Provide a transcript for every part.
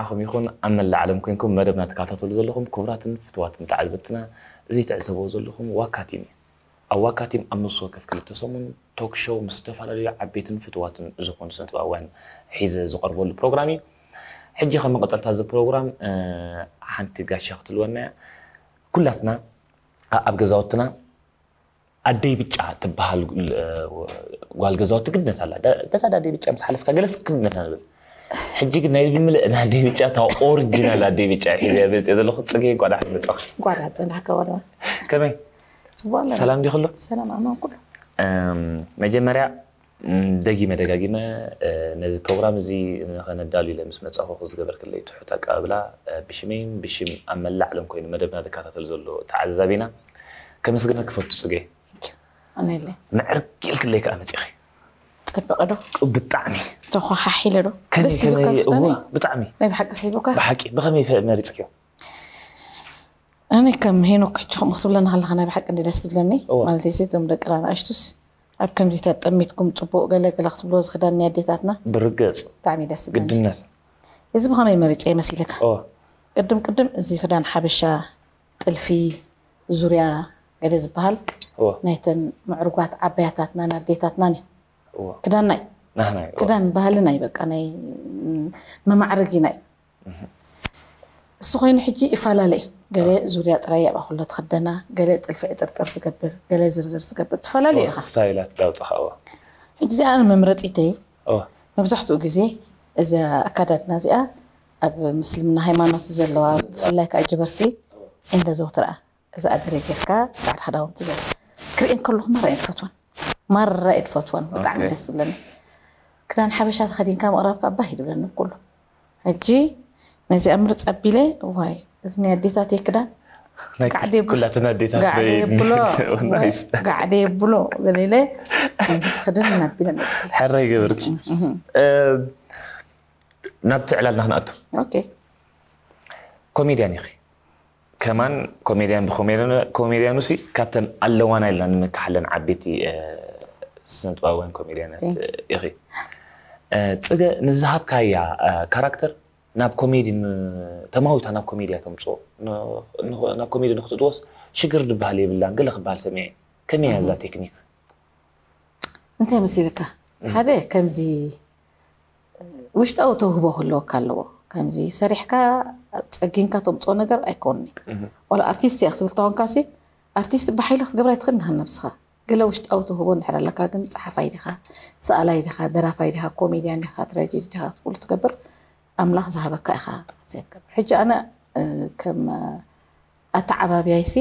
ኹም ይኹን ኣብ መላእ ዓለም ኮይንኩም መደብና ትከታተሉ ዘለኹም ክቡራትን ፍትዋትን ተዓዘብትና፣ እዚ ትዕዘብዎ ዘለኹም ዋካቲም እዩ። ኣብ ዋካቲም ኣብ ነፍሲ ወከፍ ክልተ ሰሙን ቶክ ሾው ምስ ዝተፈላለዩ ዓበይትን ፍትዋትን ዝኾኑ ስነጥበባውያን ሒዘ ዝቐርበሉ ፕሮግራም እዩ። ሕጂ ከም መቐጸልታ እዚ ፕሮግራም፣ እ፣ ሓንቲ ጋሻ ክትልወና እያ። ኩላትና ኣ-፣ ኣብ ገዛውትና ኣደይ ብጫ ትበሃል፣ እ፣ ጓል ገዛውቲ ግድነት ኣላ። ደ-፣ በታ ኣደይ ብጫ ምስ ሓለፍካ ገለስ ግድነት ኣላ ንብል። ሕጂ ግን ናይ ብምልእ ናይ ኣደይ ብጫ፣ እታ ኦሪጂናል ኣደይ ብጫ ሒዘ መፅእ ዘለኹ። ፅጌ፣ እንኳዕ ደሓን መፃእኺ። እንኳዕ ደሓን ፀናሕካ። ዋላ ከመይ? ፅቡቅ ኣለና። ሰላም ዲኹ ኣሎ? ሰላም ኣማን ኩሉ። እም፣ መጀመርያ፣ እም፣ ደጊመ ደጋጊመ፣ እ፣ ነዚ ፕሮግራም እዚ ንኸነዳሉ ኢለ ምስ መጻኹ ዝገበርክለይ ትሑት ኣቀባብላ፣ እ፣ ብሽመይን ብሽም ኣብ መላእ ዓለም ኮይኑ መደብና ዝከታተል ዘሎ ተዓዛቢና ከመስግነኪ ክፈቱ። ጽጌ፣ ኣነለ። ምዕርግ ኢልክለይ ከኣ መጺኺ። ጸበቐ ዶ? ብጣዕሚ። ተኾሓሒለ ዶ? ከመይ፣ ደስ ኢሉካ ከመይ፣ ዝኽደነ? እወ፣ ብጣዕሚ። ናይ ብሓቂ ስሒቡካ? ብሓቂ፣ ብኸመይ ፈ-፣ መሪጽክዮ? ኣነ ከም ሄኖክ ሕጂ ከምኡ ክትብለና ከለኻ ናይ ብሓቂ እንዲ ደስ ትብለኒ። እወ። ማለተይሲ እቶም ደቅና ንኣሽቱስ ኣብ ከምዚታት ጠሚትኩም ጽቡቕ ገለ ገለ ክትብልዎ ዝኽዳን ናይ ኣዴታትና ብርግጽ። ብጣዕሚ ደስ ትብለኒ። ግድነት። እዚ ብኸመይ መሪጸ ይመስልካ? እወ። ቅድም ቅድም እዚ ክዳን ሓበሻ፣ ጥልፊ፣ ዙርያ ገለ ዝበሃል እወ። ናይተን ምዕሩጋት ዓባያታትናን ኣዴታትናን እዩ። እወ። ክዳንና እዩ። ናህና እዩ። እወ። ክዳን ባህልና እዩ፣ በቃ ናይ፣ ም፣ መማዕረጊና እዩ። እሱ ኮይኑ ሕጂ ይፈላለ እዩ። ገለ ዙርያ ጥራይ ኣብ ኣኹሎ ትኽደና፣ ገለ ጥልፊ ዕጥርጥር ትገብር፣ ገለ ዝርዝር ትገብር፣ ትፈላለ እዩ ኢኻ። ስታይላት ዳውጻኻ፣ እወ። ሕጂ እዚኣ ኣነ መምረጺተይ፣ እወ። መብዛሕትኡ ግዜ እዛ ኣካዳድና እዚኣ ኣብ ምስልምና ሃይማኖት ዘለዋ፣ ብፍላይ ከዓ ጀበርቲ፣ እንደ ዘውትርኣ። እዛ ኣደረ ጌርካ ጻዕዳ ክዳውንቲ ገይረ ክርእየን ከለኹ ማራ እየ ዝፈትወን። ማራ እየ ዝፈትወን። ብጣዕሚ ኦኬ። ደስ ዝብለኒ። ክዳን ሓበሻ ተኸዲንካ ምቕራብካ እባ እዩ ዝብለኒ ኩሉ። ሕጂ ነዚኣ ምርጽ ኣቢለ፣ ዋይ፣ እዚ ናይ ኣዴታተይ ክዳን ናይ ጋዕደ የብሎ። ኩላተን ኣዴታት ጋዕደ ናይ የብሎ። ናይስ። ጋዕደ የብሎ። ገለ ኢለ፣ ከምዚ ትኽድን እናቢለ መጽእ። ሕራይ ገበርኪ። እህ። እ፣ ናብቲ ዕላልና ክንኣቱ። ኦኬ። ኮሜድያን ኢኺ። ከማን ኮሜድያን ብኮሜድያን፣ ኮሜድያኑሲ ካብተን ኣለዋና ኢልና ንምክሓለን ዓበይቲ፣ እ፣ ስነጥበባውያን ኮሜድያናት፣ Thank you። ኢኺ። እ፣ ጽገ ንዝሃብካያ፣ እ፣ ካራክተር ናብ ኮሜዲ ን-፣ ተማዊታ ናብ ኮሜድያ ተምጽኦ። ን-፣ ን-፣ ናብ ኮሜዲ ንክትእትዎስ ሽግር ዝበሃል የብላን፣ ገለ ክበሃል ሰሚዐ። ከመይ እያ እዛ እህ። ቴክኒክ? እንታይ መሲልካ? እህ። ሓደ ከምዚ ውሽጣዊ ተውህቦ ክህልወካ ኣለዎ። ከምዚ ሰሪሕካ ጸጊንካ ተምጽኦ ነገር ኣይኮንኒ። እህ። ዋላ ኣርቲስት እያ ክትብል ተኾንካሲ፣ ኣርቲስት ብሓይሊ ክትገብራ ኣይትኽእልን ኢኻ ነብስኻ። ገለ ውሽጣዊ ተውህቦ እንድሕር ኣለካ ግን፣ ጸሓፋይ ዲኻ፣ ሰኣላይ ዲኻ፣ ደራፋይ ዲኻ፣ ኮሜድያን ዲኻ፣ ትራጀዲ ዲኻ ክትብሉ ትገብር፣ ኣምላኽ ዝሃበካ ኢኻ ሰይ ትገብር። ሕጂ ኣነ፣ እ፣ ከም ኣተዓባብያይሲ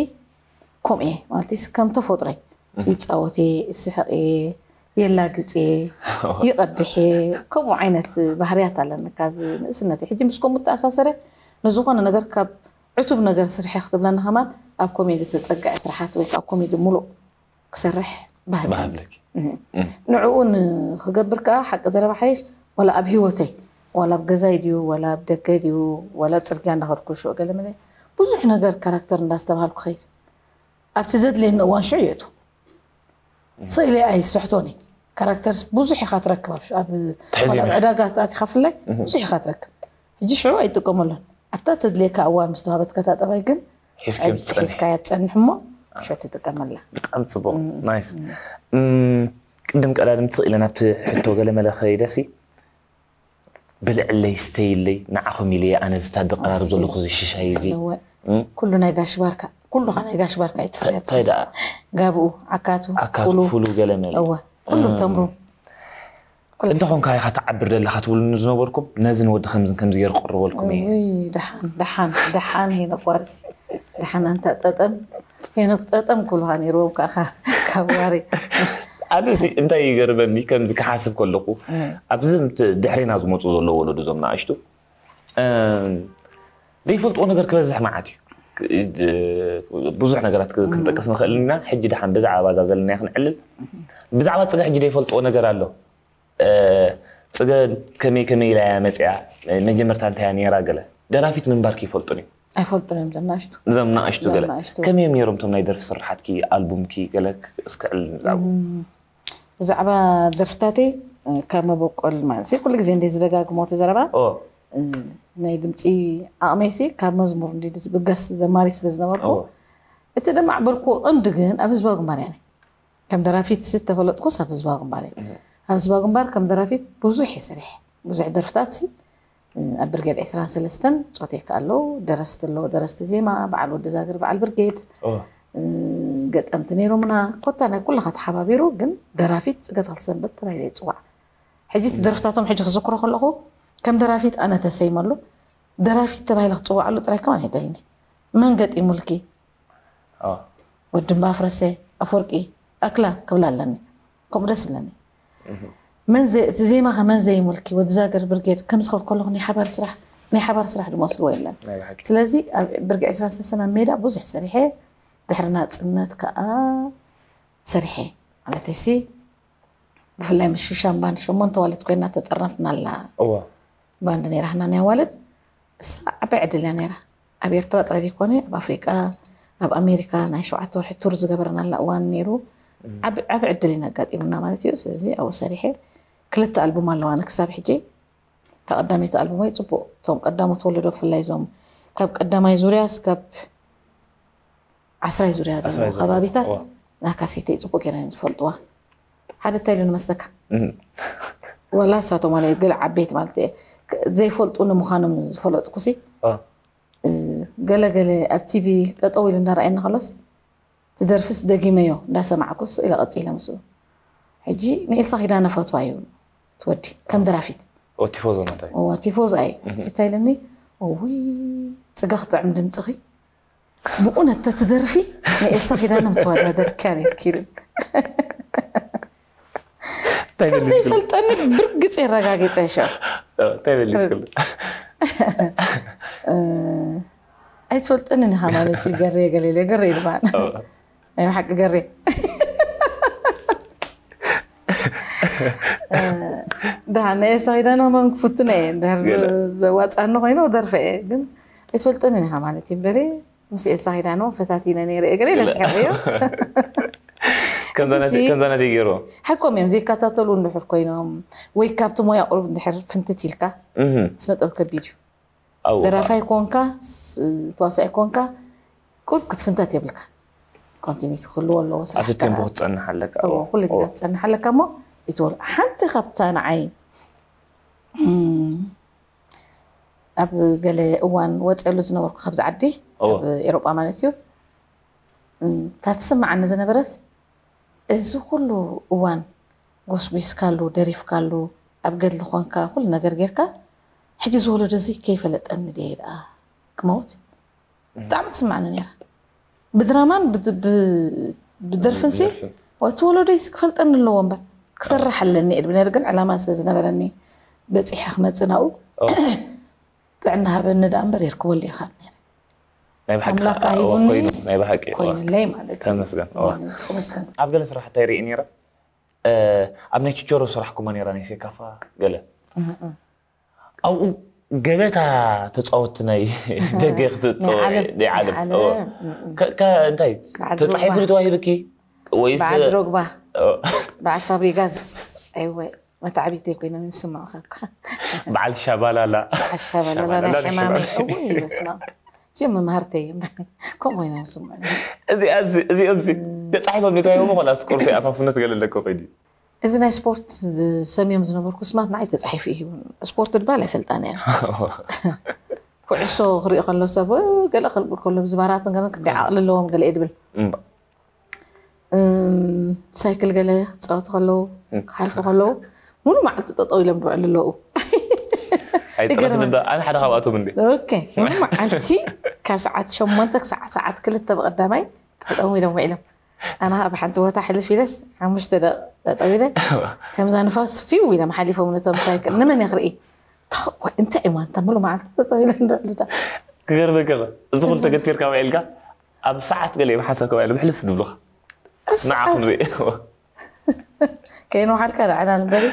ከምኡ እየ፣ ማለት እየ፣ ከም ተፈጥሮይ እህ። ይጻወት እየ፣ እስሕቕ እየ፣ የላግጽ እየ፣ ይቐድሕ እየ። ከምኡ ዓይነት ባህርያት ኣለኒ ካብ ንእስነተይ። ሕጂ ምስ ከምኡ እተኣሳሰረ ንዝኾነ ነገር ካብ ዕቱብ ነገር ስርሐ ክትብለኒ ከማን ኣብ ኮሜዲ ተጸግዐ ስርሓት ወይ ከዓ ኮሜዲ ሙሉእ ክሰርሕ ባህግ። ባህብለኪ። እህ። እህ። ንዕኡ ን-፣ ክገብር ከዓ ሓቂ ዘረባ ሓይሽ፣ ዋላ ኣብ ህይወተይ፣ ዋላ ኣብ ገዛይ ድዩ፣ ዋላ ኣብ ደገ ድዩ፣ ዋላ ኣብ ጽርግያ እንዳኸድኩ ሽዑ ገለ መለ ብዙሕ ነገር ካራክተር እንዳስተባሃልኩ ኸይድ። ኣብቲ ዘድልየኒ እዋን ሽዑ የእቱ። እህ። ስእሊ ኣይስሕቶን እዩ። ካራክተርስ ብዙሕ ኢኻ ትረክብ። ኣብ ሽ-፣ ኣብ፣ ትሕዚ ዋላ ኣብ ኢኻ። ዕዳጋ ኣቲኻ ፍላይ እህ። ብዙሕ ኢኻ ትረክብ። ሕጂ ሽዑ ኣይጥቀመሉን። ኣብታ ተድልየካ እዋን ምስ ተዋህበትካ እታ ጠባይ ግን ሒዝካዮ ኣይ-፣ ትጸንሕ። ሒዝካያ ትጸንሕ እሞ ኣዎ። ሽዑ ትጥቀመላ። ብጣዕሚ ጽቡቕ። እም፣ ናይስ። እም። እም፣ ቅድም ቀዳድም ትስቕ ኢለ ናብቲ ሕቶ ገለ መለ ከይደሲ፣ ብልዕለይ፣ ስተይለይ፣ ንዓኹም ኢለ እየ ኣነ ዝታደቕ ቀራርብ እሰይ። ዘለኹ እዚ ሽሻይ እዚ። ኣለወ። እም? ኩሉ ናይ ጋሽ ባርካ፣ ኩሉ ኸ ናይ ጋሽ ባርካ እዩ ትፍርያት እንታይ ደኣ? ጋብኡ፣ ዓካቱ፣ ዓካቱ፣ ፍሉ። ፍሉ ገለ መለ። እወ፣ ኩሉ እም። ተምሩ። ኩሉ። እንተኾንካ ኢኻ ትዓብር ደለኻ ትብሉኒ ዝነበርኩም፣ ነዚ ንወዲ ከምዝን ከምዚ ገይሩ ክቕርበልኩም እየ። ውይ፣ ደሓን፣ ደሓን፣ ደሓን ሄኖክ ዋርሲ። ደሓን ኣንታ ጠጠም። ሄኖክ ጠጠም ክብሉኻ ነይርዎም ከዓ ካብ ዋሪ። ኣነ እዚ እንታይ ይገርመኒ፣ ከምዚ ክሓስብ ከለኹ፣ እም። ኣብዚ ምት-፣ ድሕሬና ዝመፁ ዘለዉ ወለዶ እዞም ንኣሽቱ፣ እም፣ ዘይፈልጥዎ ነገር ክበዝሕ መዓት እዩ። ክ-፣ እ፣ ብዙሕ ነገራት ክ-፣ እም። ክንጠቅስ ንኽእል ኢና። ሕጂ ደሓን ብዛዕባ እዛ ዘለናያ ክንዕልል። ብዛዕባ ፅገ ሕጂ ዘይፈልጥዎ ነገር ኣሎ። እ፣ ፅገ ከመይ ከመይ ኢላ እያ መፅያ? መጀመርታ እንታይ እያ ነይራ? ገለ ደራፊት ምንባርኪ ይፈልጡን እዮም። ኣይፈልጡን እዮም፣ ዘም ንኣሽቱ። ዘም ንኣሽቱ ዘም ገለ። ንኣሽቱ። ከመይ እዮም ነይሮም እቶም ናይ ደርፊ ስራሓትኪ፣ ኣልቡምኪ ገለ እስክዕል ብዛዕባ? እም፣ ብዛዕባ ደርፍታተይ፣ እ፣ ካብ መበቆል ማለት ኩሉ ግዜ እንደ ዝደጋግሞ እቲ ዘረባ፣ ኦ። ናይ ድምፂ ዓቕመይሲ ካብ መዝሙር እንዲ ዝብገስ ዘማሪት ስለ ዝነበርኩ፣ እቲ ድማ ዓበልኩ እንድ ግን ኣብ ህዝባዊ ግንባር እያ። ከም ደራፊት ዝተፈለጥኩስ ኣብ ህዝባዊ ግንባር እየ። ኣብ ህዝባዊ ግንባር ከም ደራፊት ብዙሕ እየ ሰሪሐ። ብዙሕ ደርፍታት ሲ ኣብ ብርጌድ ዕስራን ሰለስተን ጾቴካ ኣለዉ፣ ደረስቲ ኣለዉ፣ ደረስቲ ዜማ፣ በዓል ወዲ ዛግር፣ በዓል ብርጌድ፣ ገጠምቲ ነይሮምና። ኮታ ናይ ኩልኻ ተሓባቢሩ፣ ግን ደራፊት ጽገት ሰንበት ተባሂለ ይጽዋዕ። ሕጂ እቲ ደርፍታቶም ሕጂ ክዝክሮ ከለኹ ከም ደራፊት ኣነ ተሰይመሉ፣ ደራፊት ተባሂለ ክጽዋዓሉ ጥራይ ከማን ኣይደልኒ። መን ገጢሙልኪ? ወዲ እምባ ኣፍረሰ፣ ኣፍወርቂ፣ ኣክላ ክብል ኣለኒ። ከምኡ ደስ ይብለኒ። መን ዘ-፣ እቲ ዜማ ከ መን ዘይሙልኪ? ወዲ ዛገር ብርጌድ ከምዚ ክብል ከለኹ ናይ ሓባር ስራሕ፣ ናይ ሓባር ስራሕ ዝመስልዎ የለን። ናይ ብሓቂ። ስለዚ ኣብ ብርጌድ ዕስራን ሰለስተን ኣብ ሜዳ ብዙሕ ሰሪሐ፣ ድሕሪ ናጽነት ከኣ ሰሪሐ። ማለተይሲ ብፍላይ ምስ ሹሻን ባንድ ሸሞንተ ዋልት ኮይና ተጠርነፍናላ። እዋ። ባንድ ነይራ፣ ሃና ናይ ኣዋልድ። እሳ ዓባይ ዕድል እያ ነይራ። ኣብ ኤርትራ ጥራይ ዘይኮነ፣ ኣብ ኣፍሪቃ፣ ኣብ ኣሜሪካ ናይ ሸውዓተ ወርሒ ቱር ዝገበርናላ እዋን ነይሩ። ዓብ-፣ ዓቢ ዕድል ኢና ኣጋጢሙና ማለት እዩ። ስለዚ ኣብኡ ሰሪሐ። ክልተ ኣልቡም ኣለዋ፣ ኣነ ክሳብ ሕጂ። እታ ቀዳመይቲ ኣልቡመይ ጽቡቕ፣ እቶም ቀዳሞት ወለዶ ብፍላይ እዞም ካብ ቀዳማይ ዙርያ እስካብ ዓስራይ ዙርያ ዘለዉ ዓስራይ ዙርያ፣ ከባቢታት እዋ። ናይ ካሴተይ ጽቡቕ ገይሮም እዮም ዝፈልጥዋ። ሓደ እንታይ ኢሉ ንመስለካ? እም። ወላ እሳቶም ዋላ ገለ ዓበይቲ ማለት እየ። ክ-፣ ዘይፈልጡ ንምዃኖም ዝፈለጥኩሲ። አ። እ፣ ገለ ገለ ኣብ ቲቪ ጠጠው ኢሉ እንዳረኣየኒ ከሎስ፣ ትደርፍስ ደጊመዮ እንዳሰማዕኩስ ኢለ ቀጺለ ምስኡ። ሕጂ ንኤልሳ ኪዳነ ፈትዋ እዩ ትወዲ፣ ከም ደራፊት። ኦ፣ ቲፎዞ ናታይ? ኦ፣ ቲፎዞ ኣይ። እም። እንታይ ኢለኒ? እውይ፣ ጽጋ ክጥዕም ድምጽኺ። ብእውነት ተትደርፊ ንኤልሳ ኪዳነ ምትወዳደርካ ነርኪ ኢሉ። እንታይ ከመይ በሊስክሉ? ይፈልጠኒ ብርግጽ የረጋግጸ ሸ። እ፣ እንታይ በሊስክሉ? እ፣ ኣይትፈልጠንን ኢኻ ማለት እዩ፣ ገሬ ገሌለ፣ ገሬ ድማ። እ። ናይ ብሓቂ ገሬ። እ፣ ደሓን ናይ ኤልሳ ኪዳነ ከማን ክፍትን እየ፣ እንድሕር ገለ። ዘዋጽኣኒ ኮይኑ ደርፈ እየ፣ ግን ኣይትፈልጠንን ኢኻ ማለት እዩ እምበሪ፣ ምስ ኤልሳ ኪዳነ እውን ፈታቲነ ነይረ እየ፣ ገለ ኢለ ገለ። ስሒቐዮ። ከምዛ ናተይ፣ እዚ ከምዛ ናተይ ገይርዎ። ሓቆም እዮም፣ ዘይከታተሉ እንድሕር ኮይኖም፣ ወይ ካብቲ ሞያ ቁሩብ እንድሕር ፍንትት ኢልካ፣ እህ። ስነ ጥበብ ከቢድ እዩ። ኣዎ። ደራፋይ ኮንካ፣ ስ-፣ ተዋሳኢ ኮንካ፣ ቁሩብ ክትፍንተት የብልካ። ኮንቲኒቲ ክህልዎ ኣለዎ፣ ኣብቲ ስራሕካ። ቴምፖ ክትጸንሕ ኣለካ። እዎ፣ ኣዎ። ኩሉ ግዜ ኣዎ። ክትጸንሕ ኣለካ እሞ፣ ይትወል-፣ ሓንቲ ካብታ ንዓይ፣ እም፣ ኣብ ገለ እዋን ወፅኤሉ ዝነበርኩ ካብዚ ዓዲ፣ እዎ። ኣብ ኤሮጳ ማለት እዩ፣ እም፣ እታ ትስምዓኒ ዝነበረት፣ እዚ ኩሉ እዋን ጎስጒስካሉ፣ ደሪፍካሉ፣ ኣብ ገድሊ ኾንካ፣ ኩሉ ነገር ጌርካ፣ ሕጂ እዚ ወለዶ እዚ ከይፈለጠኒ ድየ ደኣ ክመውት? እም። ብጣዕሚ ትስምዓኒ ነይራ። ብድራማን ብድ-፣ ብ-፣ ብደርፍንሲ፣ ብደርፍን። እቲ ወለዶይስ ክፈልጠኒ ኣለዎ እምበር፣ ክሰርሕ ኣለኒ እየ ድብል ነይረ፣ ግን ዕላማ ስለ ዝነበረኒ በጺሐ ክመጽእ ናብኡ፣ ኦ። ጥዕና ሃበኒ ደኣ እምበር የርክበሉ እየ ካብ ነይረ። ናይ ብሓቂ ኣምላኽ ከዓ፣ ኣ-፣ ሂቡኒ ኮይኑ፣ ናይ ብሓቂ፣ ዋ። ኮይኑለይ ማለት እዩ። ተመስገን፣ ዋ። ተመስገን። ኣብ ገለ ስራሕታ ይርኢ ነይረ። እ፣ ኣብ ናይ ችቸሮ ስራሕኩማ ነይራ ናይ ሴካፋ ገለ። እህ፣ እህ። ኣብኡ ገበታ ተጻወቲ ናይ እህ። ደገ ክትጻወ-፣ ናይ ዓለም፣ ናይ ዓለም። ናይ ዓለም። ኦ። እም፣ እም። ከ-፣ ከ-፣ እንታይ? በዓል ተጻሒፉ ድሮግባ። ተዋሂብኪ? ወይስ በዓል ድሮግባ። ኦ። በዓል ፋብሪጋዝ። ኣይወ። መታዕቢተይ ኮይኖም ይስምዑኻ እኳ። በዓል ሻባላላ። በዓል ሻባላላ ናይ ሻባላላ ናይ ሕማመይ። ሕማመይ። እውይ፣ በስመ ኣብ። እዚኦም መምሃርተይ እዮም። ከምኡ ኮይኖም ይስምዑኒ። እዚ፣ እዚ፣ እዚኦም ሲ፣ እም። ተጻሒፎም ነቲ ዋይቦም ኾላ ስኮርቶ ኣፋፍነት ገለ ኣለኮ ኮይዲ። እዚ ናይ ስፖርት ዝሰምዮም ዝነበርኩ ስማት ንዓይ ተጻሒፉ እዩ ሂቡን። ስፖርት ድባል ኣይፈልጣን እያ። ኩዕሶ ክርኢ ከሎ ሰብ፣ ገለ ክልቁል ከሎ ብዝባራትን ገለን ክንደይ ዓቕሊ ኣለዎም ገለ እየ ድብል። እምባ። እም፣ ሳይክል ገለ ክጻወቱ ከለዉ፣ እም። ክሓልፉ ከለዉ፣ ሙሉ መዓልቲ ጠጠው ኢሎም ዝውዕሉ ኣለዉ። ኣይጥረትን ይገርመኒ። እንዶ፣ ኣነ ሓደ ካብኣቶም እንደ። ኦኬ፣ ሙሉ መዓልቲ ካብ ሰዓት ሸሞንተ ክሳዕ ሰዓት ክልተ ብቐዳማይ ጠጠው ኢሎም ውዒሎም። ኣነ ኸኣ ብሓንቲ ቦታ ሕልፍ ኢለስ፣ ሓሙሽተ ደቂቕ ጠጠው ኢለ፣ ከምዛ ንፋስ ፊው ኢሎም ሓሊፎም ነቶም ሳይክል። ንመን እየ ክርኢ? ታ-፣ ዋ-፣ እንታይ እዋን፣ እታ ሙሉ መዓልቲ ጠጠው ኢሎም ዝውዕሉ ዳ? ክገርመካ ኸ፣ እዚ ኩሉ ተገቲርካ ውዒልካ፣ ኣብ ሰዓት ገለ እዮም ሓንሳብ ከባቢ ብሕልፍ ዝብሉኻ። ኣብ ንዓ ሰዓት? ክንርኢ። ከይንውሓልካ ንዓና ንበሪ።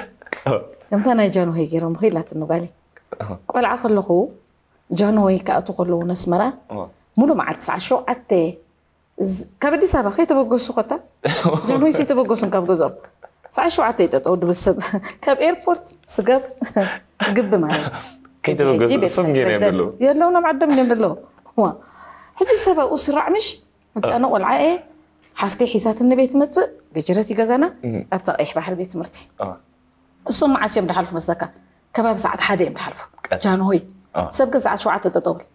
ከምታ ናይ ጃንሆይ ገይሮም ኺ ኢላትኒ ጓለይ። ኣሃ። ቆልዓ ከለኹ ጃንሆይ ክኣትዉ ከለዉ ነስመራ ኣሃ። ሙሉ መዓልቲ ሰዓት ሸውዓተ ዝ-፣ ካብ ኣዲስ ኣበባ ከይተበገሱ ኮታ ጃንሆይ ዘይተበገሱን ካብ ገዝኦም። ሰዓት ሸውዓተ ይጠጠው ድብል ሰብ። ካብ ኤርፖርት ስጋብ ግቢ ማለት እዩ። ከይተበገሱ እሶም ገይሮም ዘለዉ። የለውና፣ ዓዶም እዮም ዘለዉ። ዋ፣ ሕጂ ሰብ ኣብኡ ስራዕ ምሽ? መጫኖ ቆልዓ እየ፣ ሓፍተይ ሒዛትኒ ቤት መጽእ፣ ገጀረት ይገዛና፣ ኣብታ ቀይሕ ባሕሪ ቤት ትምህርቲ። እሶም መዓስ እዮም ድሓልፉ መስለካ? ከባቢ ሰዓት ሓደ እዮም ድሓልፉ። ጃንሆይ። ሰብ ግን ሰዓት ሸውዓተ ጠጠው በል።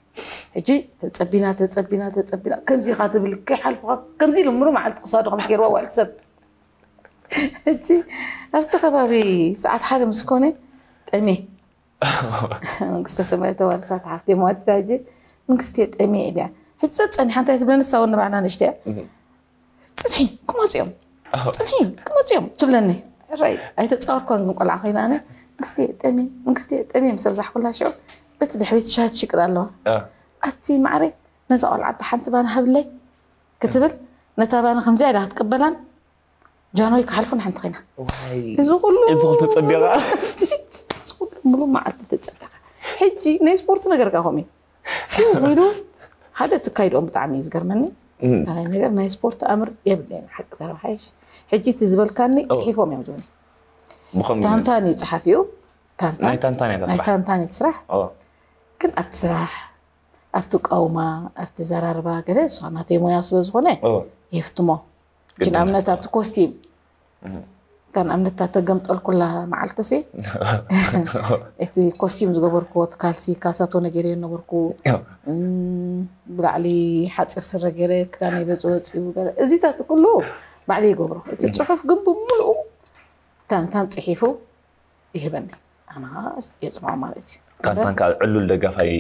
ሕጂ ተጸቢና፣ ተጸቢና፣ ተጸቢና፣ ከምዚ ኢኻ ትብል፣ ከይሓልፉኻ፣ ከምዚ ኢሉ ምሩ መዓልቲ ክሳዱ ከምዚ ገይርዋ ዋልት ሰብ። ሕጂ ኣብቲ ከባቢ ሰዓት ሓደ ምስ ኮነ፣ ጠሜ። መንግስተ ሰማይ ተዋርሳት ሓፍተይ ማለት እያ። ሕጂ መንግስቲ ጠሜ ኢልያ። ሕጂ ጸጸኒሓ እንታይ ትብለኒ? ንሳ እውን ንባዕላ ንእሽቶ እያ። ጽንሒ፣ ክመጹ እዮም። ጽንሒ፣ ክመጹ እዮም ትብለኒ። ራይ፣ ኣይተጻወርኳን ግን ቆልዓ ኮይና ኣነ፣ መንግስቲ ጠሜ፣ መንግስቲ ጠሜ ምስ ኣብዛሕኩላ ሽዑ፣ በቲ ድሕሪት ሻሂ ትሽቅጥ ኣለዋ። ኣቲ ማዕረ፣ ነዛ ቆልዓ ብሓንቲ ባና ሃብለይ ክትብል፣ ነታ ባና ከምዚኣ ኢላ ክትቅበላን፣ ጃንሆይ ክሓልፉ ንሓንቲ ኮይና። ዋይ፣ እዚ ኩሉ እዚ ኩሉ ተጸቢቓ? እዚ ኩሉ ሙሉ መዓልቲ ተጸቢቓ። ሕጂ ናይ ስፖርት ነገር ከ ከምኡ እዩ። ፊው ኢሉ ሓደ ትካይድኦም ብጣዕሚ እዩ ዝገርመኒ። ካልኣይ ነገር ናይ ስፖርት ኣምር የብለይን፣ ሓቂ ዘረባ ሓይሽ። ሕጂ እቲ ዝበልካኒ ጽሒፎም እዮም ዝብሉኒ። ብኸምኡ እዩ። ታንታን እዩ ጸሓፊኡ። ታንታን። ናይ ታንታን እያ እታ ናይ ስራሕ። ታንታን እዩ ስራሕ። ኦ። ግን ኣብቲ ስራሕ፣ ኣብቲ ቀውማ፣ ኣብቲ ዘራርባ ገለ እሷ ናተይ ሞያ ስለ ዝኾነ ኦ። የፍትሞ። ግድን ግድን ኣብነት ኣብቲ ኮስቲም፣ እታ ንኣብነት እታ ተገምጠልኩላ መዓልቲ ሲ፣ እቲ ኮስቲም ዝገበርኩዎ፣ እቲ ካልሲ፣ ካልሳቶ ነጌረ ነበርኩ። እም፣ ብላዕሊ ሓፂር ስረ ገይረ፣ ክዳነይ በፂ ወፂኡ ገለ። እዚታት ኩሉ ባዕለይ ይገብሮ። እቲ ጽሑፍ ግን ብምሉኡ ታንታን ጽሒፉ ይህበኒ። ኣነ ኸዓ የፅንዖ ማለት እዩ። ታንታን ከዓ ዕሉል ደጋፋይ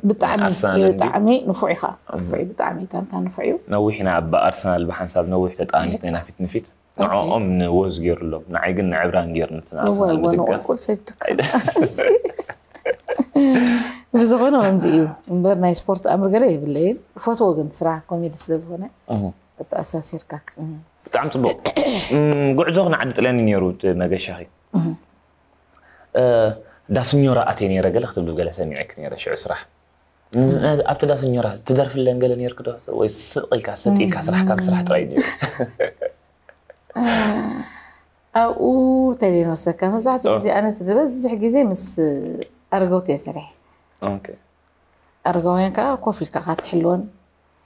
ብጣዕሚ፣ ኣርሰናል እንድዩ። ብጣዕሚ ንፉዕ ኢኻ። ንፉዕ እዩ፣ ብጣዕሚ ታንታን ንፉዕ እዩ። ነዊሕ ኢና ኣብ ኣርሰናል ብሓንሳብ ነዊሕ ተጠኣሚትና ኢና ፊት ንፊት። ኦኬ። ንዕኦም ንወዝ ገይሩሎም፣ ንዓይ ግን ንዕብራን ገይሩኒ እቲ ንኣርሰናል እወ፣ እወ፣ ምድጋፍ። ንዕኦም ኩል ሰይድካ። ብዝኾነ ከምዚ እዩ እምበር ናይ ስፖርት ኣምር ገለ የብለይን። ፈትዎ ግን ስራሕ ኮሜዲ ስለ ዝኾነ እህ። ተኣሳሲርካ። እህ። ብጣዕሚ ጽቡቕ። እም፣ ጉዕዞ ክን ዓዲ ጥልያን እዩ ነይሩ እቲ መገሻኺ። እህ። እ፣ ዳስኞራ ኣትየ ነይረ ገለ ክትብሊ ገለ ሰሚዐኪ ነይረ ሽዑ ስራሕ። ን-፣ ን-፣ ኣብቲ ዳስኞራ ትደርፍለን ገለ ነይርኪ ዶ? ወይ ስቕ ኢልካ ሰጥ ኢልካ ስራሕ ካብ ስራሕ ጥራይ ነይሩ? ኣብኡ እንታይ ደይመስለካ፣ መብዛሕትኡ ኦ። ግዜ ኣነ ዝበዝሕ ግዜ ምስ ኣረገውቲ እየ ሰሪሐ። ኦኬ። ኣረጋውያን ከኣ ኮፍ ኢልካ ኢኻ ትሕልወን፣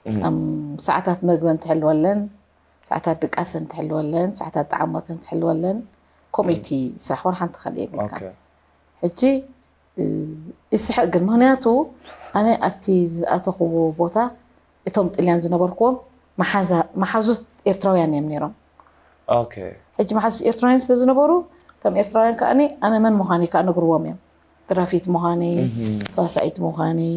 እም። ኣም፣ ሰዓታት መግበን ትሕልወለን፣ ሰዓታት ድቃሰን ትሕልወለን፣ ሰዓታት ጠዓሞተን ትሕልወለን፣ ከምኡ እቲ ስራሕ እውን ሓንቲ ካልእ የብልካ። ኦኬ። ሕጂ፣ እ፣ ይስሕቕ ግን፣ ምኽንያቱ ኣነ ኣብቲ ዝኣተኽዎ ቦታ እቶም ጥልያን ዝነበርክዎም መሓዛ-፣ መሓዙት ኤርትራውያን እዮም ነይሮም። ኦኬ። ሕጂ መሓዙት ኤርትራውያን ስለ ዝነበሩ፣ እቶም ኤርትራውያን ከኣ ኣነ መን ምዃነይ ከኣ ነግርዎም እዮም። ደራፊት ምዃነይ፣ እህ። ተዋሳኢት ምዃነይ፣